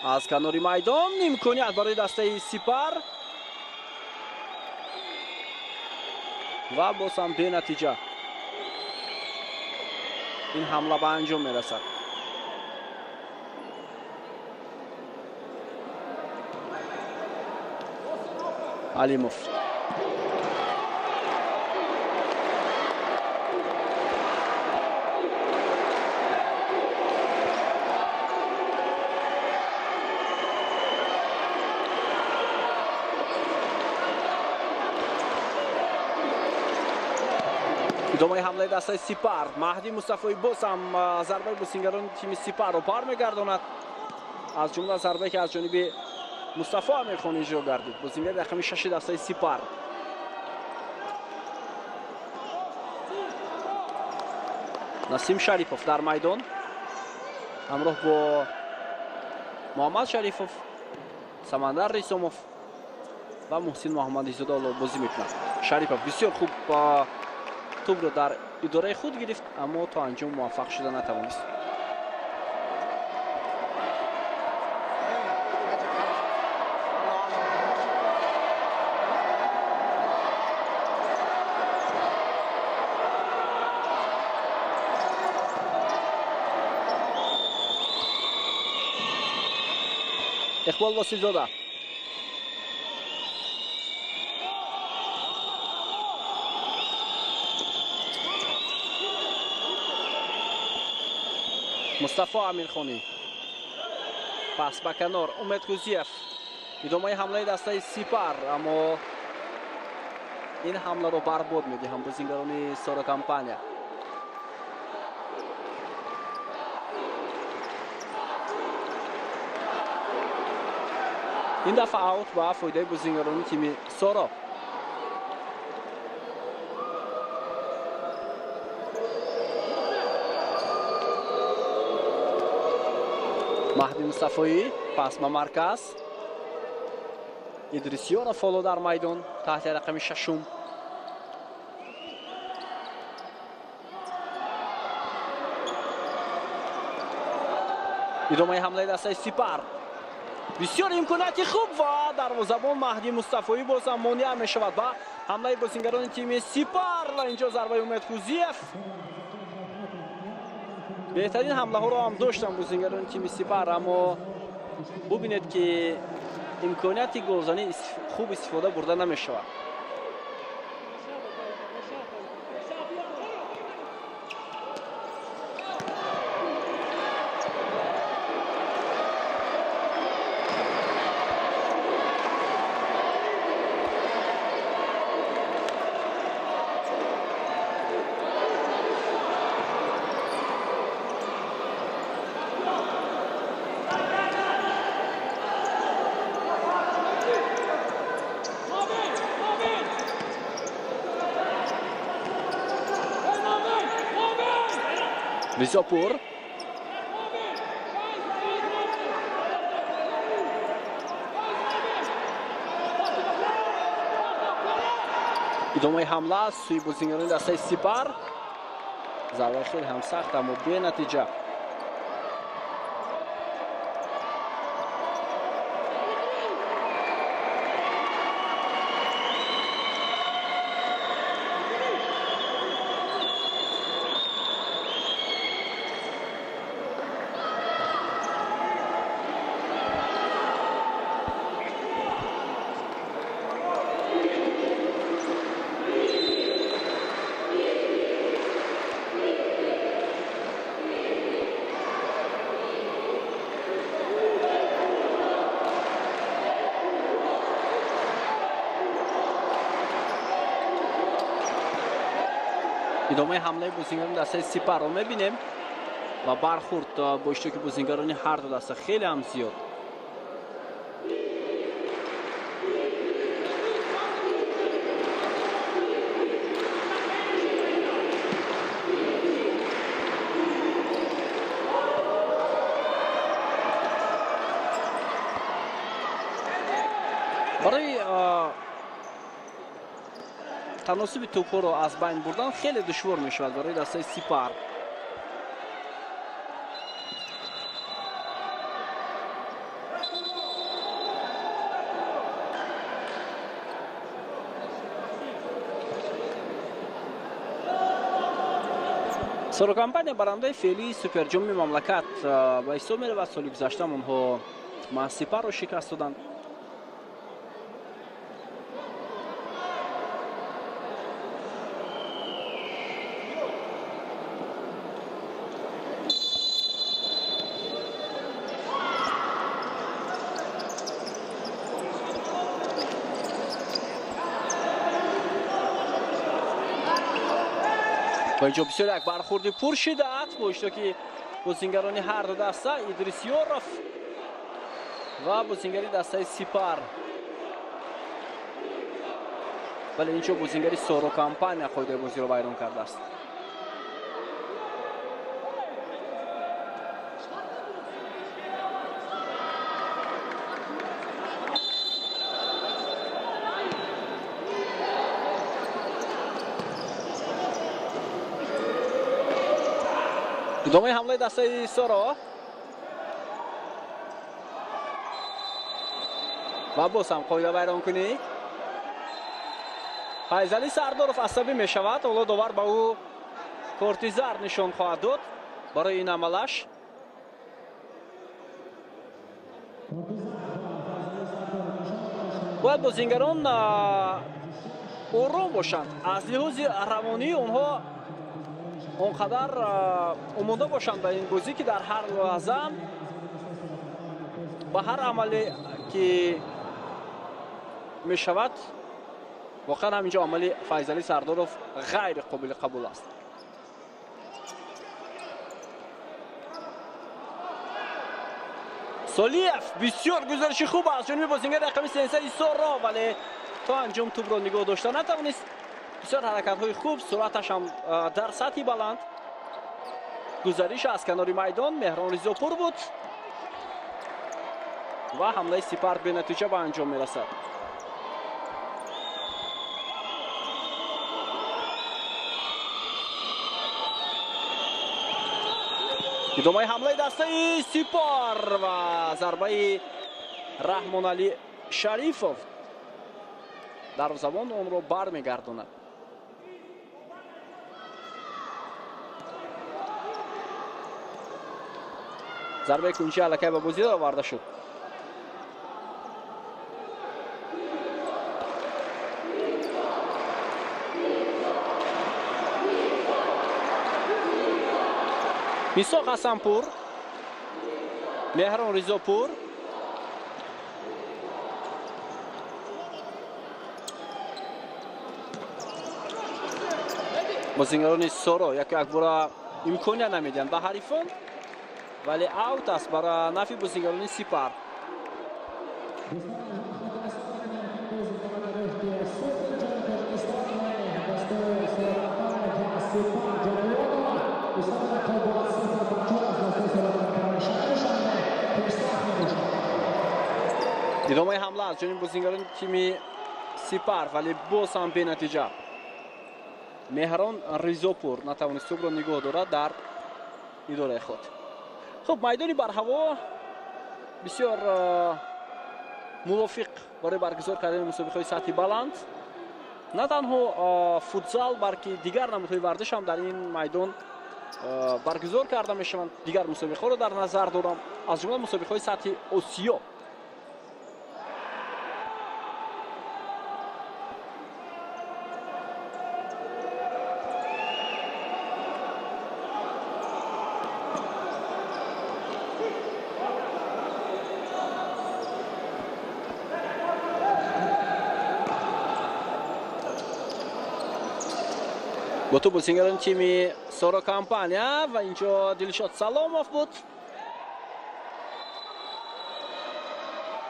аз канори майдон, имконият барои дастаи Сипар ва боз ҳам бенатиҷа ин ҳамла ба анҷом мерасад. Алимов, идомаи ҳамлаи дастаи Сипар. Маҳдӣ Мустафоӣ боз ҳам зарбаи бозингарони тими Сипарро бармегардонад, аз ҷумла зарбае ки аз ҷониби Мустафо Амирхон иҷро гардид, бозингари рақами 6 дастаи Сипар. Насим Шарипов дар майдон ҳамроҳ бо Муҳаммад Шарифов, Самандар Рисомов ва Муҳсин Муҳаммадизода бозӣ мекунад. Шарипов бисёр хуб тӯбро дар идораи худ гирифт, аммо то анҷом муваффақ шуда натавонист. Иқбол Восилзода, Мустафо Амирхонӣ, пас ба канор Умед Кузиев. Идомаи ҳамлаи дастаи Сипар, аммо ин ҳамларо барбод медиҳанд бозингарони Соро компания. Ин дафъа аут ба фоидаи бозингарони тими Соро. Маҳдӣ Мустафоӣ пас ба марказ. Идрисёнов ҳоло дар майдон таҳти рақами 6. Идомаи ҳамлаи дастаи Сипар. Бисёр имконияти хуб ва дарвозабон Маҳдӣ Мустафоӣ боз ҳам монеа мешавад ба ҳамлаи бозингарони тими Сипар. Ва инҷо зарбаи Умед Кузиев. Беҳтарин ҳамлаҳоро ҳам доштанд бозингарони тими Сипар, аммо бубинед ки имконияти голзанӣ хуб истифода бурда намешавад. Ризопур, идомаи ҳамла аз сӯи бозингарони дастаи Сипар. Зарбаи хеле ҳам сахт, аммо бенатиҷа. Идомаи ҳамлаи бозингарони дастаи Сипарро мебинем ва бархӯрд бо иштироки бозингарони ҳар ду даста хеле ҳам зиёд. Барои таносуби тӯбҳоро аз байн бурдан хеле душвор мешавад барои дастаи Сипар. Соро компания барандаи феълии суперҷоми мамлакат ба ҳисоб меравад. Соли гузашта онҳо Сипарро шикаст доданд. Ва инҷо бисёр як бархӯрди пуршиддат бо иштироки бозингарони ҳар ду даста Идрис Ёров ва бозингари дастаи Сипар. Вале инҷо бозингари Соро компания қоидаи бозиро вайрон кардааст. Идомаи ҳамлаи дастаи Соро ва боз ҳам қоида вайронкунӣ. Файзалӣ Сардоров асабӣ мешавад. Ҳоло довар ба ӯ корти зард нишон хоҳад дод барои ин амалаш. Бояд бозингарон ором бошанд. Аз лиҳози равонӣ онҳо он қадар омода бошанд ба ин бозӣ, ки дар ҳар лаҳза ба ҳар амале ки мешавад, воқеан ҳам инҷо амали Файзалӣ Сардоров ғайри қобили қабул аст. Солиев бисёр гузариши хуб аз ҷониби бозингари рақами 13 Соро, вале то анҷом тӯбро нигоҳ дошта натавонист. Бисёр ҳаракатҳои хуб, суръаташ ҳам дар сатҳи баланд. Гузариш аз канори майдон Меҳрон Ризопур буд ва ҳамлаи Сипар бенатиҷа ба анҷом мерасад. Идомаи ҳамлаи дастаи Сипар ва зарбаи Раҳмоналӣ Шарифов дарвозабон онро бармегардонад. Зарбаи кунчи аллакай ба бозӣ оварда шуд. Мисоқ Ҳасанпур, Меҳрон Ризопур, бозингарони Соро яку якбора имконият намедиҳанд ба ҳарифон, вале аут аст бара нафи бозингарони Сипар. Идомаи ҳамла аз ҷониби бозингарони тими Сипар, вале боз ҳам бенатиҷа. Меҳрон Ризопур натавонист тӯбро нигоҳ дорад дар идораи худ. Хуб, майдони барҳаво бисёр мувофиқ барои баргузор кардани мусобиқаҳои сатҳи баланд. На танҳо футзал, балки дигар намудҳои варзиш ҳам дар ин майдон баргузор карда мешаванд. Дигар мусобиқаҳоро дар назар дорам, аз ҷумла мусобиқаҳои сатҳи Осиё. Бо тӯб бозингарони тими Соро компания ва инҷо Дилшод Саломов буд.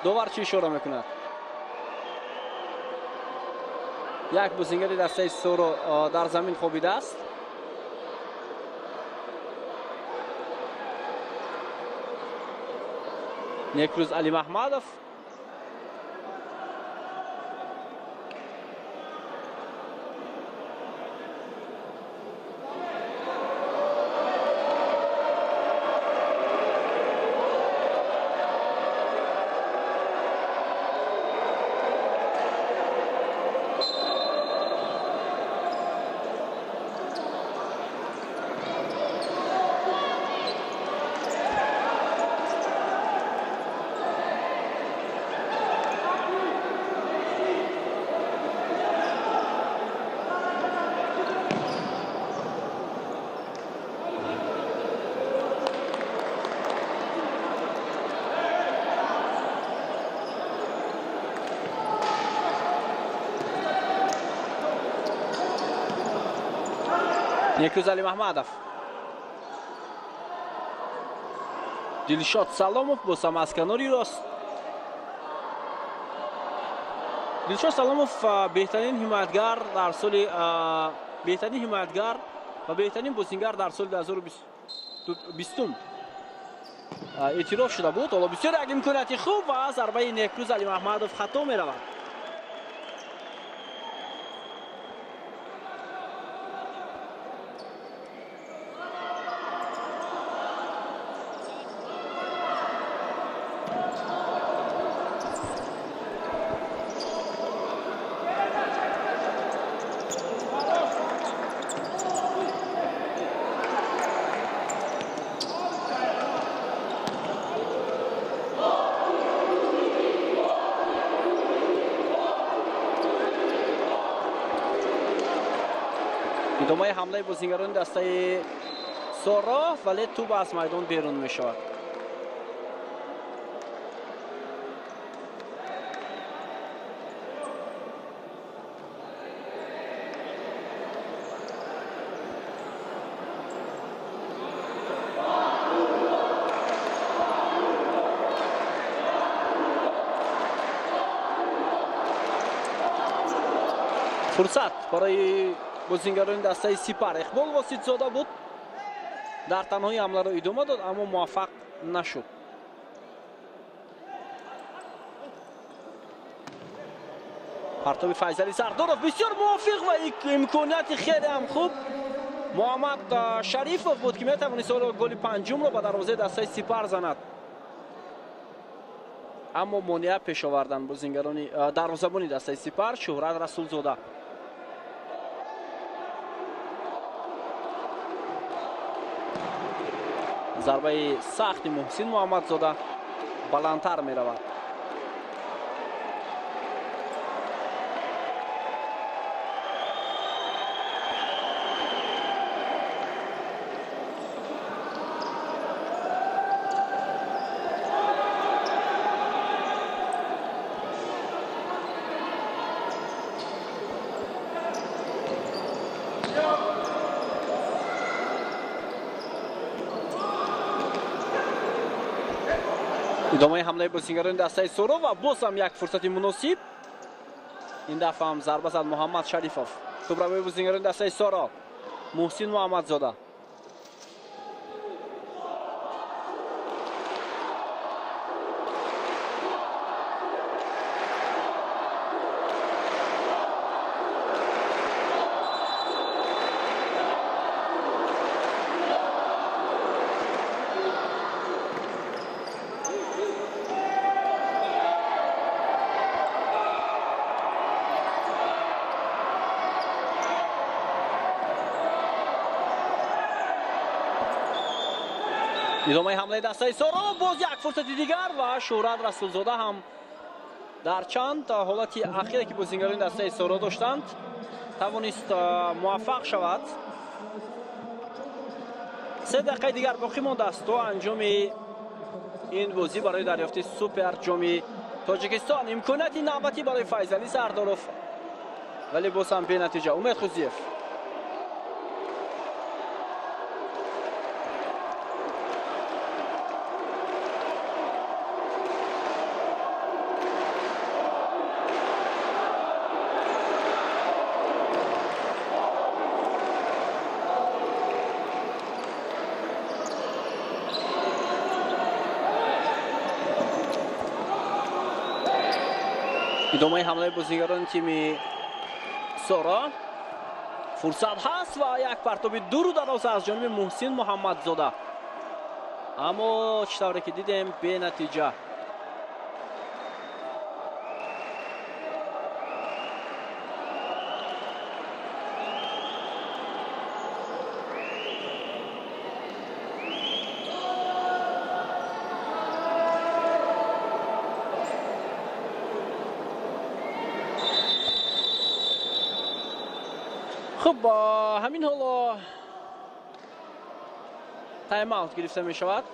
Довар чӣ ишора мекунад? Як бозингари дастаи Соро дар замин хобидааст. Некрӯз Алимаҳмадов. Некрӯз Алимаҳмадов. Дилшод Саломов боз ҳам аз канори рост. Дилшод Саломов беҳтарин ҳимоятгар дар соли беҳтарин ҳимоятгар ва беҳтарин бозингар дар соли 2020 эътироф шуда буд. Ҳоло бисёр як имконияти хуб ва зарбаи Некрӯз Алимаҳмадов хато меравад. Идомаи ҳамлаи бозингарони дастаи Соро, вале тӯб аз майдон берун мешавад. Фурсат барои бозингарони дастаи Сипар. Иқбол Воситзода буд, дар танҳои ҳамларо идома дод, аммо муваффақ нашуд. Партоби Файзали Сардоров бисёр мувофиқ ва имконияти хеле ҳам хуб. Муҳаммад Шарифов буд, ки метавонист ҳоло голи панҷумро ба дарвозаи дастаи Сипар занад, аммо монеа пеш оварданд бозингарони дарвозабони дастаи Сипар Шуҳрат Расулзода. Зарбаи сахти Муҳсин Муҳаммадзода баландтар меравад. Идомаи ҳамлаи бозингарони дастаи Соро ва боз ҳам як фурсати муносиб. Ин дафъа ҳам зарба зад Муҳаммад Шарифов. Тӯбравии бозингарони дастаи Соро Муҳсин Муҳаммадзода. Идомаи ҳамлаи дастаи Соро, боз як фурсати дигар ва Шӯҳрат Расулзода ҳам дар чанд ҳолати ахире ки бозингарони дастаи Соро доштанд тавонист муваффақ шавад. 3 дақиқаи дигар боқӣ мондааст то анҷоми ин бозӣ барои дарёфти супер ҷоми Тоҷикистон. Имконияти навбатӣ барои Файзалӣ Сардоров, вале боз ҳам бенатиҷа. Умед Хузиев. Идомаи ҳамлаи бозигарони тими Соро. Фурсат ҳаст ва як партоби дуру дароз аз ҷониби Муҳсин Муҳаммадзода. Аммо чӣ тавре ки дидем, бенатиҷа. Хуб, ҳамин ҳоло тайм-аут гирифта мешавад.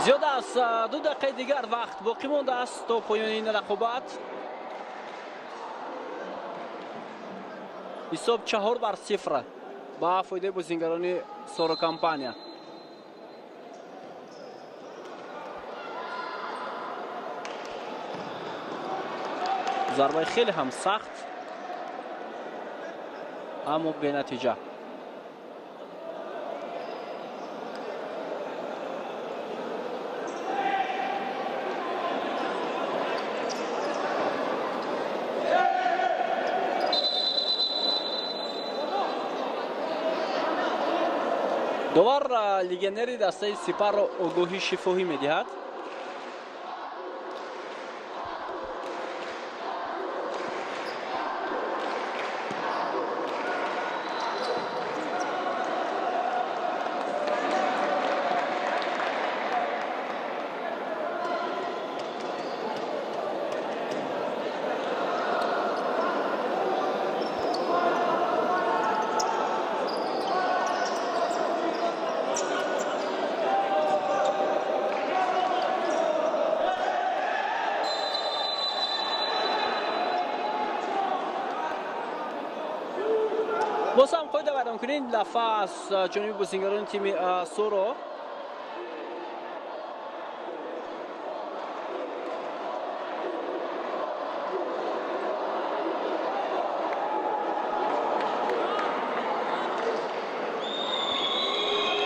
Зиёд аз 2 дақиқаи дигар вақт боқӣ мондааст то поёни ин рақобат. Ҳисоб 4-0 ба фоидаи бозингарони Соро компания. Зарбаи хеле ҳам сахт, аммо бенатиҷа. Довар легионери дастаи Сипарро огоҳии шифоҳӣ медиҳад. Боз ҳам қоида вайрон кунед дафъа аз ҷониби бозингарони тими Соро.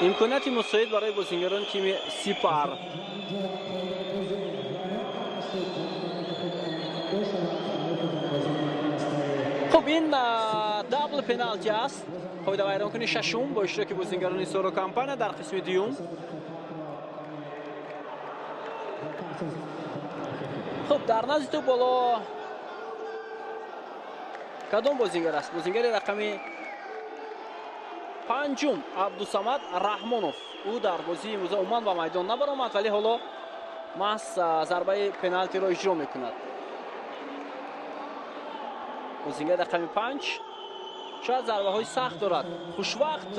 Имконияти мусоид барои бозингарони тими Сипар. Хуб, ин дабл пеналти аст. Қоида вайронкунии шашум бо иштироки бозингарони Соро компания дар қисми дуюм. Хуб, дар назди ту боло кадом бозингар аст? Бозингари рақами 5 Абдусамад Раҳмонов. Ӯ дар бозии имрӯза умуман ба майдон набаромад, вале ҳоло маҳз зарбаи пеналтиро иҷро мекунад. Бозингари рақами 5 шояд зарбаҳои сахт дорад. Хушвақт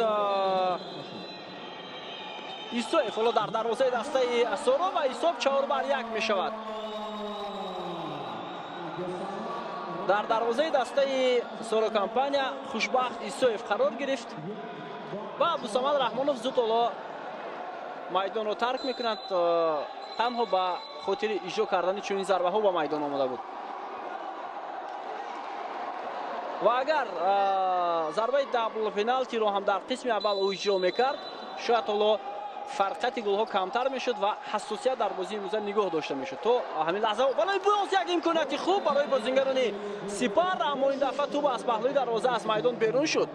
Исоев ҳоло дар дарвозаи дастаи Соро ва ҳисоб 4-1 мешавад. Дар дарвозаи дастаи Соро компания Хушбахт Исоев қарор гирифт ва Абдусамад Раҳмонов зуд ҳоло майдонро тарк мекунад. Танҳо ба хотири иҷро кардани чунин зарбаҳо ба майдон омода буд. Ва агар зарбаи дабл пеналтиро ҳам дар қисми аввал ӯ иҷро мекард, шояд ҳоло фарқияти голҳо камтар мешуд ва ҳассосият дар бозии имрӯза нигоҳ дошта мешуд. То ҳамин лаҳза барои боз як имконияти хуб барои бозингарони Сипар, аммо ин дафъа тӯб аз паҳлӯи дарвоза аз майдон берун шуд.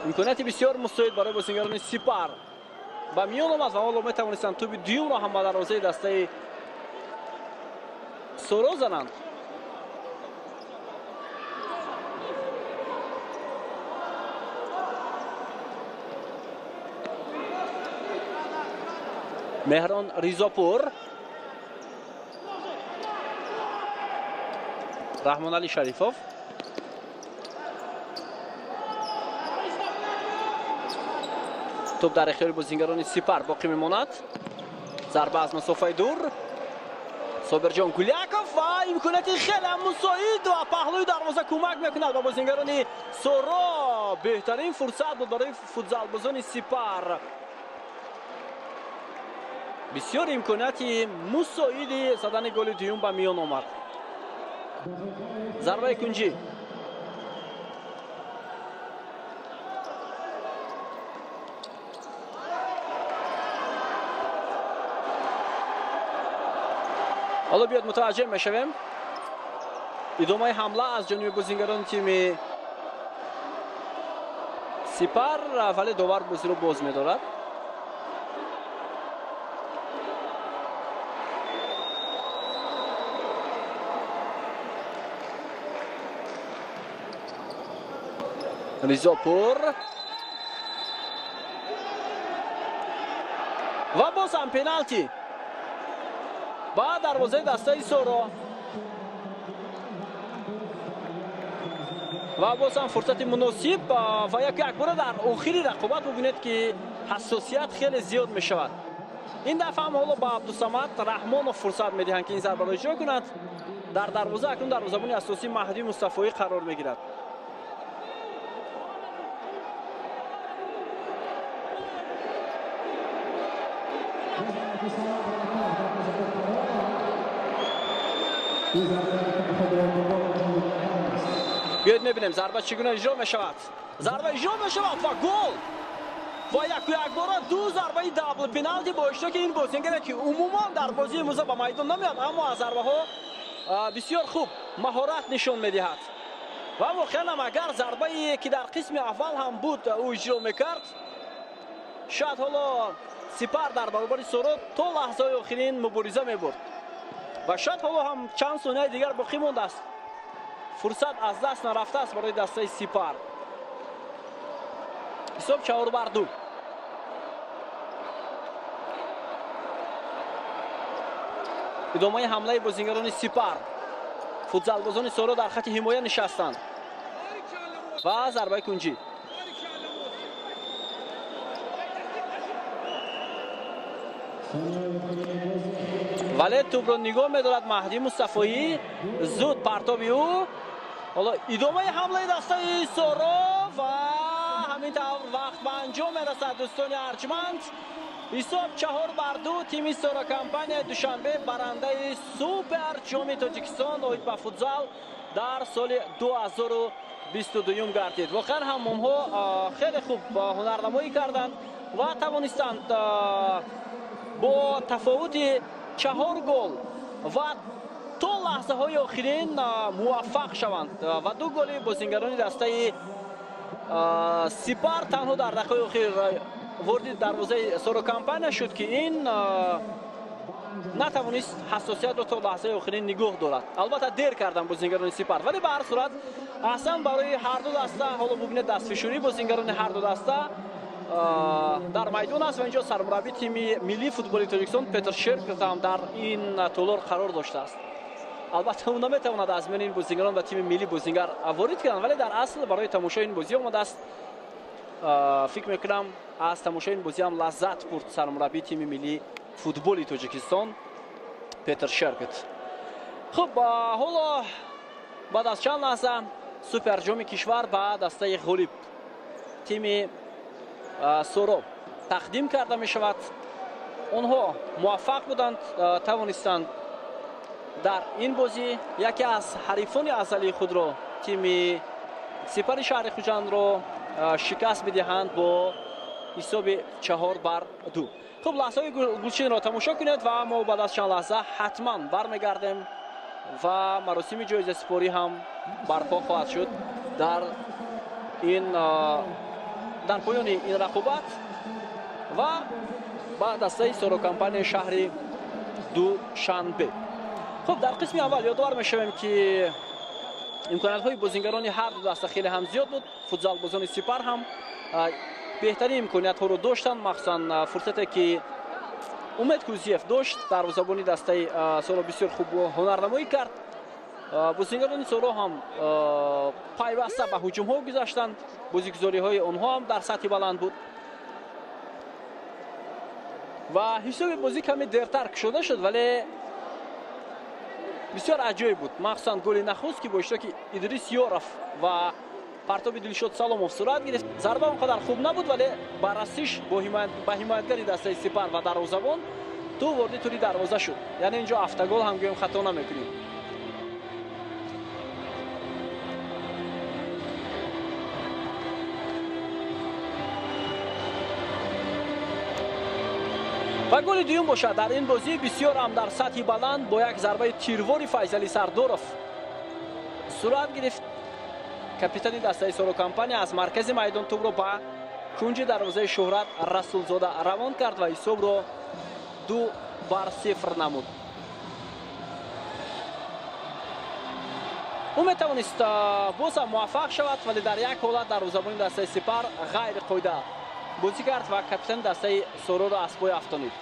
Имконияти бисёр мусоид барои бозингарони Сипар ба миён омад ва ҳоло метавонистанд тӯби дуюмро ҳам ба дарвозаи дастаи Соро зананд. Меҳрон Ризопур, Раҳмоналӣ Шарифов, тӯб дар ихтиёри бозингарони Сипар боқӣ мемонад. Зарба аз масофаи дур, Собирҷон Гуляков ва имконияти хеле мусоид ва паҳлӯи дарвоза кӯмак мекунад ба бозингарони Соро. Беҳтарин фурсат буд барои футзалбозони Сипар. Бисёр имконияти мусоиди задани голи дуюм ба миён омад. Зарбаи кунҷӣ. Ҳоло биёд мутаваҷҷеҳ мешавем. Идомаи ҳамла аз ҷониби бозингарони тими Сипар, вале довар бозиро боз медорад. Ризопур ва боз ҳам пеналти ба дарвозаи дастаи Соро ва боз ҳам фурсати муносиб ва яку якбора дар охири рақобат бубинед ки ҳассосият хеле зиёд мешавад. Ин дафъа ҳам ҳоло ба Абдусамад Раҳмонов фурсат медиҳанд ки ин зарбаро иҷро кунад. Дар дарвоза акнун дарвозабони асосӣ Маҳдӣ Мустафоӣ қарор мегирад. Биёед мебинем зарба чӣ гуна иҷро мешавад. Зарба иҷро мешавад ва гол! Ва яку якбора ду зарбаи дабл пеналти бо иштироки ин бозингаре ки умуман дар бозии имрӯза ба майдон намеояд, аммо аз зарбаҳо бисёр хуб маҳорат нишон медиҳад. Ва воқеан ҳам агар зарбае ки дар қисми аввал ҳам буд ӯ иҷро мекард, шояд ҳоло Сипар дар баробари Соро то лаҳзаҳои охирин мубориза мебурд ва шояд ҳоло ҳам чанд сонияи дигар боқӣ мондааст. Фурсат аз даст нарафтааст барои дастаи Сипар. Ҳисоб 4-2. Идомаи ҳамлаи бозингарони Сипар. Футзалбозони Соро дар хати ҳимоя нишастанд ва зарбаи кунҷӣ. Вале тӯбро нигоҳ медорад Маҳдӣ Мустафоӣ. Зуд партоби ӯ. Ҳоло идомаи ҳамлаи дастаи Соро ва ҳамин тавр вақт ба анҷом мерасад. Дӯстони арҷманд, ҳисоб 4-2. Тими Соро компанияи Душанбе барандаи супер ҷоми Тоҷикистон оид ба футзал дар соли 2022 гардид. Воқеан ҳам онҳо хеле хуб ҳунарнамоӣ карданд ва тавонистанд бо тафовути 4 гол ва то лаҳзаҳои охирин муваффақ шаванд ва 2 голи бозингарони дастаи Сипар танҳо дар дақиқаи охир вориди дарвозаи Соро компания шуд ки ин натавонист ҳассосиятро то лаҳзаи охирин нигоҳ дорад. Албатта дер карданд бозингарони Сипар, вале ба ҳар сурат аҳсан барои ҳар ду даста. Ҳоло бубинед дастфишурии бозингарони ҳар ду даста дар майдон аст ва инҷо сармураббии тими миллии футболи Тоҷикистон Петр Шеркет ҳам дар ин толор қарор доштааст. Албатта ӯ наметавонад аз миёни ин бозингарон ба тими миллӣ бозингар ворид кунад, вале дар асл барои тамошои ин бозӣ омадааст. Фикр мекунам аз тамошои ин бозӣ ҳам лаззат бурд сармураббии тими миллии футболи Тоҷикистон Петр Шеркет. Хуб, ҳоло баъд аз чанд лаҳза суперҷоми кишвар ба дастаи ғолиб тими Соро тақдим карда мешавад. Онҳо муваффақ буданд, тавонистанд дар ин бозӣ яке аз ҳарифони азалии худро тими Сипари шаҳри Хуҷандро шикаст бидиҳанд бо ҳисоби 4-2. Хуб, лаҳзаҳои гулчинро тамошо кунед ва мо баъд аз чанд лаҳза ҳатман бармегардем ва маросими ҷоизасупорӣ ҳам барпо хоҳад шуд дар поёни ин рақобат ва ба дастаи Соро компанияи шаҳри Душанбе. Хуб, дар қисми аввал ёдовар мешавем ки имкониятҳои бозингарони ҳар ду даста хеле ҳам зиёд буд. Футзалбозони Сипар ҳам беҳтарин имкониятҳоро доштанд, махсусан фурсате ки Умед Кузиев дошт. Дарвозабони дастаи Соро бисёр хуб ҳунарнамоӣ кард. Бозигарони Соро ҳам пайваста ба ҳуҷумҳо гузаштанд. Бозигузориҳои онҳо ҳам дар сатҳи баланд буд ва ҳисоби бозӣ каме дертар кушода шуд, вале бисёр аҷоиб буд. Махсусан голи нахуст, ки бо иштироки Идрис Ёров ва партоби Дилшод Саломов сурат гирифт. Зарба он қадар хуб набуд, вале баррасиш ба ҳимоятгари дастаи Сипар ва дарвозабон ту ворди тури дарвоза шуд. Яъне инҷо автогол ҳам гӯем хато намекунем. Ва голи дуюм бошад дар ин бозӣ бисёр ҳам дар сатҳи баланд бо як зарбаи тирвори Файзали Сардоров сурат гирифт. Капитани дастаи Соро Компания аз маркази майдон тӯбро ба кунҷи дарвозаи Шӯҳрат Расулзода равон кард ва ҳисобро 2-0 намуд. Ӯ метавонист боз ҳам муваффақ шавад, вале дар як ҳолат дарвозабони дастаи Сипар ғайриқоида бозӣ кард ва капитани дастаи Сороро аз пой афтонид.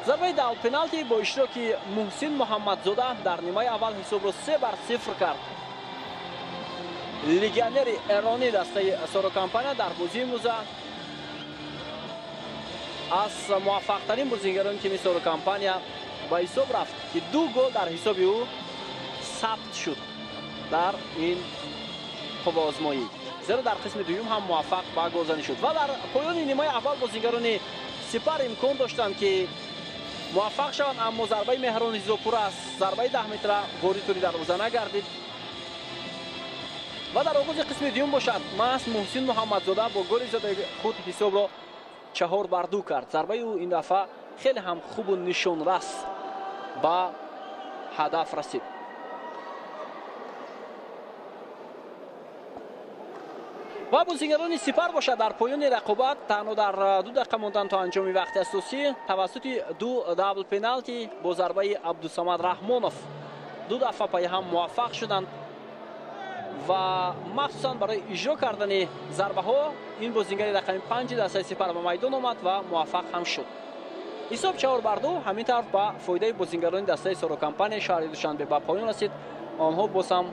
Зарбаи дал пеналти бо иштироки Муҳсин Муҳаммадзода дар нимаи аввал ҳисобро 3-0 кард. Легионери эронӣ дастаи Соро Компания дар бозии имрӯза аз муваффақтарин бозигарони тими Соро Компания ба ҳисоб рафт, ки 2 гол дар ҳисоби ӯ сабт шуд дар ин қувваозмоӣ, зеро дар қисми дуюм ҳам муваффақ ба голзанӣ шуд. Ва дар поёни нимаи аввал бозигарони Сипар имкон доштанд, ки муваффақ шаванд, аммо зарбаи Меҳрон Ҳизопур аз зарбаи 10 метра ворид тури дарвоза нагардид. Ва дар оғози қисми дуюм бошад маҳз Муҳсин Муҳаммадзода бо голи задаи худ ҳисобро 4-2 кард. Зарбаи ӯ ин дафъа хеле ҳам хубу нишонрас ба ҳадаф расид. Ва бозигарони Сипар бошад дар поёни рақобат танҳо дар 2 дақиқа мондан то анҷоми вақти асосӣ тавассути 2 дабл пеналти бо зарбаи Абдусамад Раҳмонов 2 дафъа пайи ҳам муваффақ шуданд ва махсусан барои иҷро кардани зарбаҳо ин бозигари рақами 5 дастаи Сипар ба майдон омад ва муваффақ ҳам шуд. Ҳисоб 4-2 ҳамин тавр ба фоидаи бозигарони дастаи Соро Компания шаҳри Душанбе ба поён расид. Онҳо боз ҳам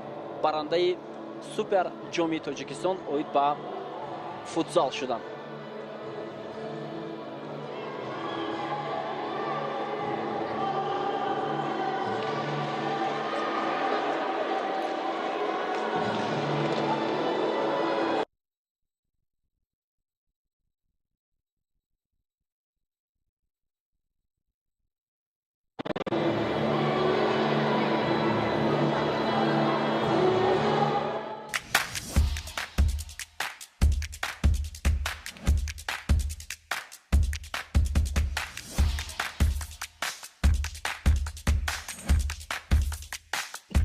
барандаи супер ҷоми Тоҷикистон оид ба футзал шуданд.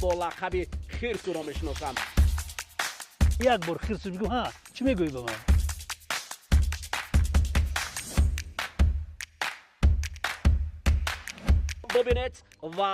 Бо лақаби хирсуро мешиносам. Як бор хирсу бигӯ, ҳа, чӣ мегӯӣ ба ман? Бубинед ва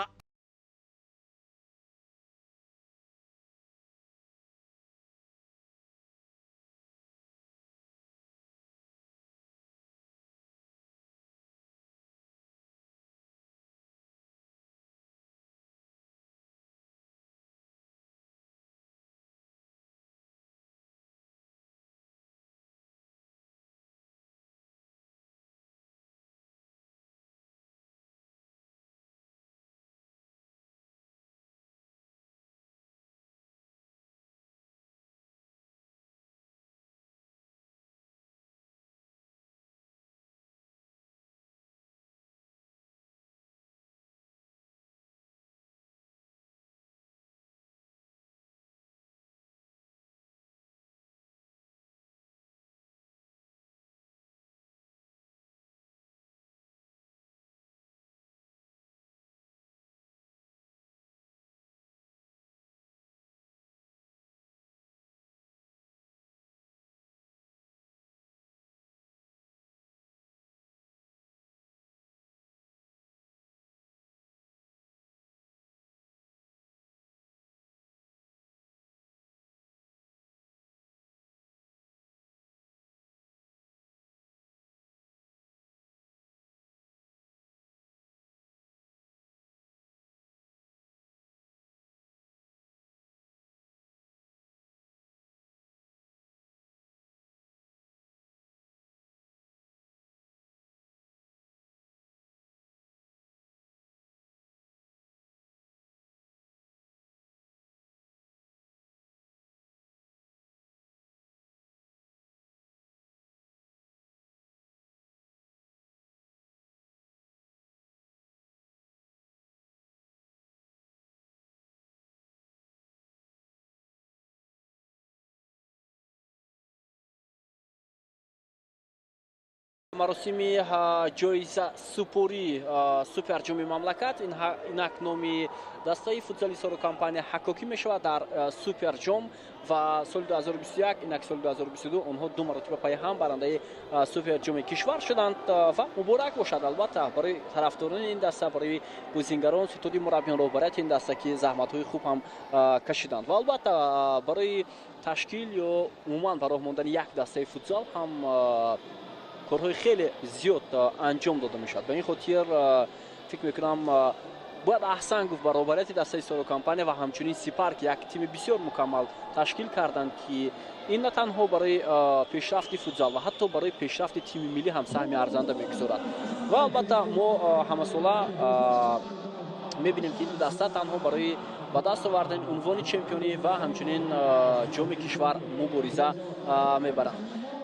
Маросими ҷоизасупории суперҷоми мамлакат. Инак номи дастаи футзали Соро компания ҳаккокӣ мешавад дар суперҷом ва соли 2021, инак соли 2022 онҳо ду маротиба пайи ҳам барандаи суперҷоми кишвар шуданд ва муборак бошад албатта барои тарафдорони ин даста, барои бозингарон, ситоди мураббиён, роҳбарияти ин даста, ки заҳматҳои хуб ҳам кашиданд ва албатта барои ташкил ё умуман ба роҳ мондани як дастаи футзал ҳам корҳои хеле зиёд анҷом дода мешавад. Ба ин хотир фикр мекунам, бояд аҳсан гуфт ба роҳбарияти дастаи Соро компания ва ҳамчунин Сипар, ки як тими бисёр мукаммал ташкил карданд, ки ин на танҳо барои пешрафти футзал ва ҳатто барои пешрафти тими миллӣ ҳам саҳми арзанда мегузорад. Ва албатта мо ҳамасола мебинем, ки ин даста танҳо барои ба даст овардани унвони чемпионӣ ва ҳамчунин ҷоми кишвар мубориза мебаранд.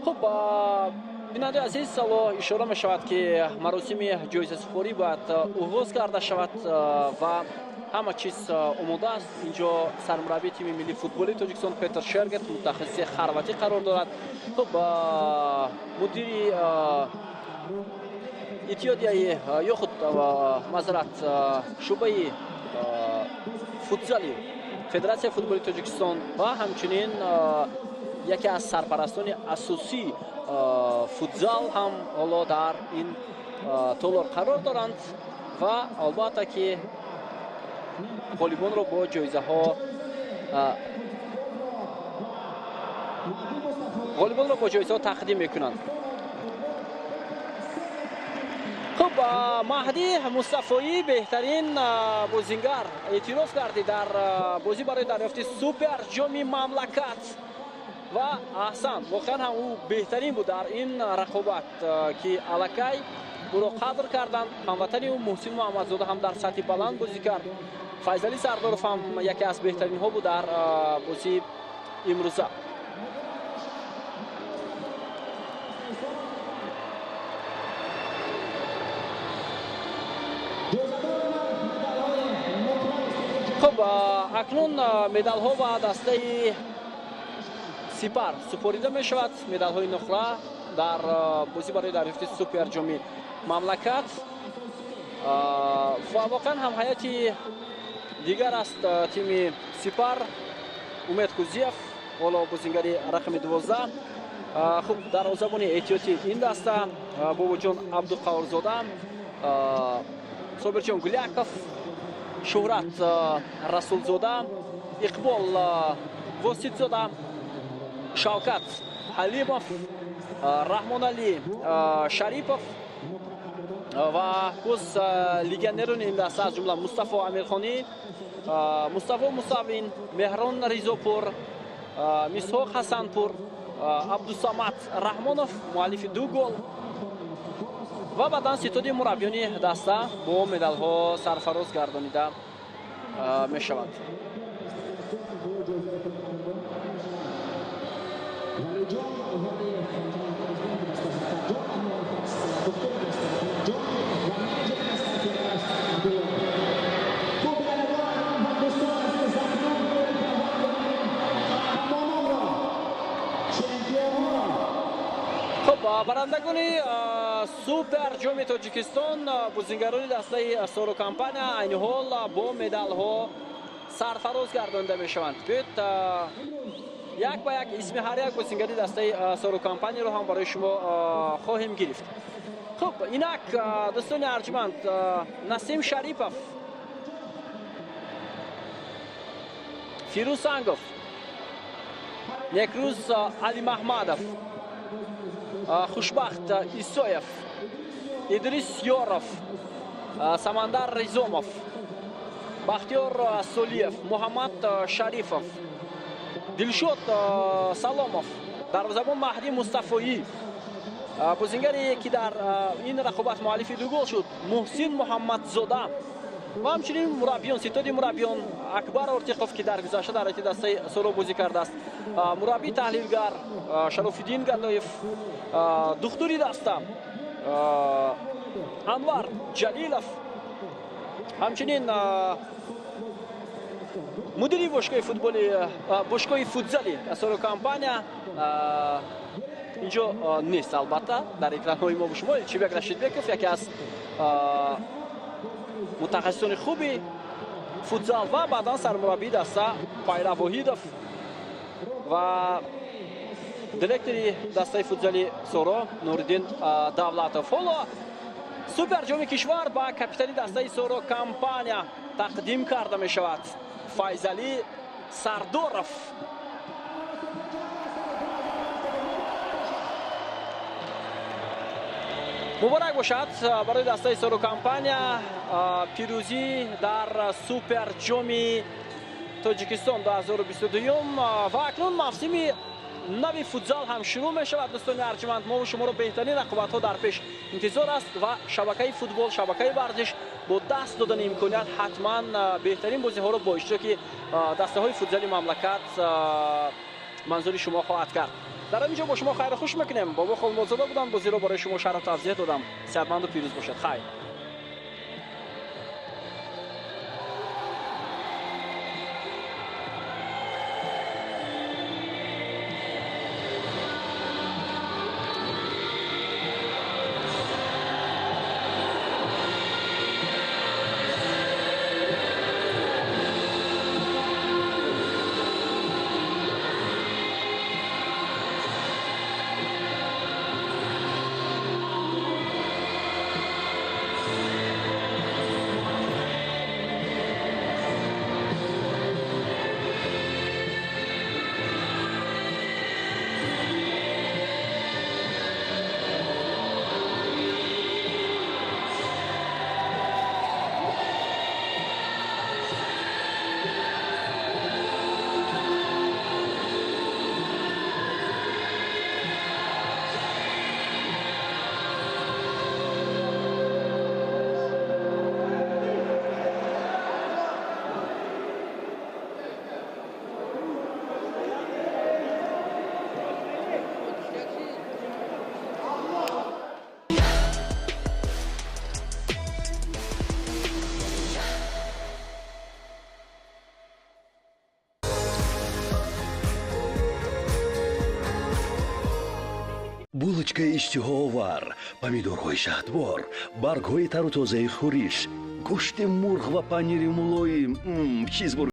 Хуб, бинандаи азиз, ҳоло ишора мешавад, ки маросими ҷоизасупорӣ бояд оғоз карда шавад ва ҳама чиз омода аст. Инҷо сармураббии тими миллии футболи Тоҷикистон Петр Шергет, мутахассиси хорватӣ, қарор дорад. Хуб, мудири иттиҳодияи ё худ, маъзарат, шӯъбаи футзали Федератсияи футболи Тоҷикистон ва ҳамчунин яке аз сарпарастони асосии футзал ҳам ҳоло дар ин толор қарор доранд ва албатта ки ғолибонро бо ҷоизаҳо тақдим мекунанд. Хуб, Маҳдӣ Мустафоӣ беҳтарин бозингар эътироф гардид дар бозӣ барои дарёфти суперҷоми мамлакат ва аҳсан, воқеан ҳам ӯ беҳтарин буд дар ин рақобат, ки аллакай ӯро қадр карданд. Ҳамватани ӯ Муҳсин Муҳаммадзода ҳам дар сатҳи баланд бозӣ кард. Файзалӣ Сардоров ҳам яке аз беҳтаринҳо буд дар бозии имрӯза. Хуб, акнун медалҳо ба дастаи Сипар супорида мешавад. Медалҳои нуқра дар бозӣ барои дарёфти суперҷоми мамлакат ва воқеан ҳам ҳайати дигар аст тими Сипар. Умед Кузиев ҳоло бозингари рақами 12. Хуб, дарвозабони эҳтиёти ин даста Бобоҷон Абдуқаҳорзода, Собирҷон Гуляков, Шуҳрат Расулзода, Иқбол Воситзода, Шавкат Ҳалимов, Раҳмоналӣ Шарипов ва боз легионерони ин даста, аз ҷумла Мустафо Амирхонӣ, Мустафо Мусавин, Меҳрон Ризопур, Мисҳоқ Ҳасанпур, Абдусамад Раҳмонов, муаллифи ду гол ва баъдан ситоди мураббиёни даста бо медалҳо сарфароз гардонида мешаванд. Хуб, барандагони супер ҷоми Тоҷикистон, бозингарони дастаи Соро компания айни ҳол бо медалҳо сарфароз гардонида мешаванд. Биёед як ба як исми ҳар як бозингари дастаи Соро компанияро ҳам барои шумо хоҳем гирифт. Хуб, инак дӯстони арҷманд, Насим Шарипов, Фирӯз Сангов, Некрӯз Алимаҳмадов, Хушбахт Исоев, Идрис Ёров, Самандар Ризомов, Бахтиёр Солиев, Муҳаммад Шарифов, Дилшод Саломов, дарвозабон Маҳдӣ Мустафоӣ, бозингаре ки дар ин рақобат муаллифи ду гол шуд, Муҳсин Муҳаммадзода ва ҳамчунин мураббиён, ситоди мураббиён Акбар Ортиқов, ки дар гузашта дар ҳайати дастаи Соро бозӣ кардааст, мураббии таҳлилгар Шарофиддин Гадоев, духтури даста Анвар Ҷалилов, ҳамчунин мудири бошгоҳи футболи, бошгоҳи футзали Соро компания. Инҷо нест, албатта, дар экранҳои мо шумо Элчибек Рашидбеков, яке аз мутахассисони хуби футзал ва баъдан сармураббии даста Пайра Воҳидов ва директори дастаи футзали Соро Нуриддин Давлатов. Ҳоло суперҷоми кишвар ба капитани дастаи Соро компания тақдим карда мешавад. Файзалӣ Сардоров. Муборак бошад барои дастаи Соро компания пирӯзӣ дар суперҷоми Тоҷикистон 2022 ва акнун мавсими нави футзал ҳам шурӯъ мешавад. Дӯстони арҷманд, мо шуморо беҳтарин рақобатҳо дар пеш интизор аст ва шабакаи футбол, шабакаи варзиш бо даст додани имконият ҳатман беҳтарин бозиҳоро бо иштироки дастаҳои футзали мамлакат манзури шумо хоҳад кард. Дар ин ҷо бо шумо хайру хуш мекунем. Бобо Холмозода будам, бозиро барои шумо шарҳу тавзеҳ додам. Сеҳатманду пирӯз бошед. Хайр. Булочкаи иштиҳоовар, помидорҳои шаҳдбор, баргҳои тару тозаи хӯриш, гӯшти мурғ ва панири мулоим, чизбургер.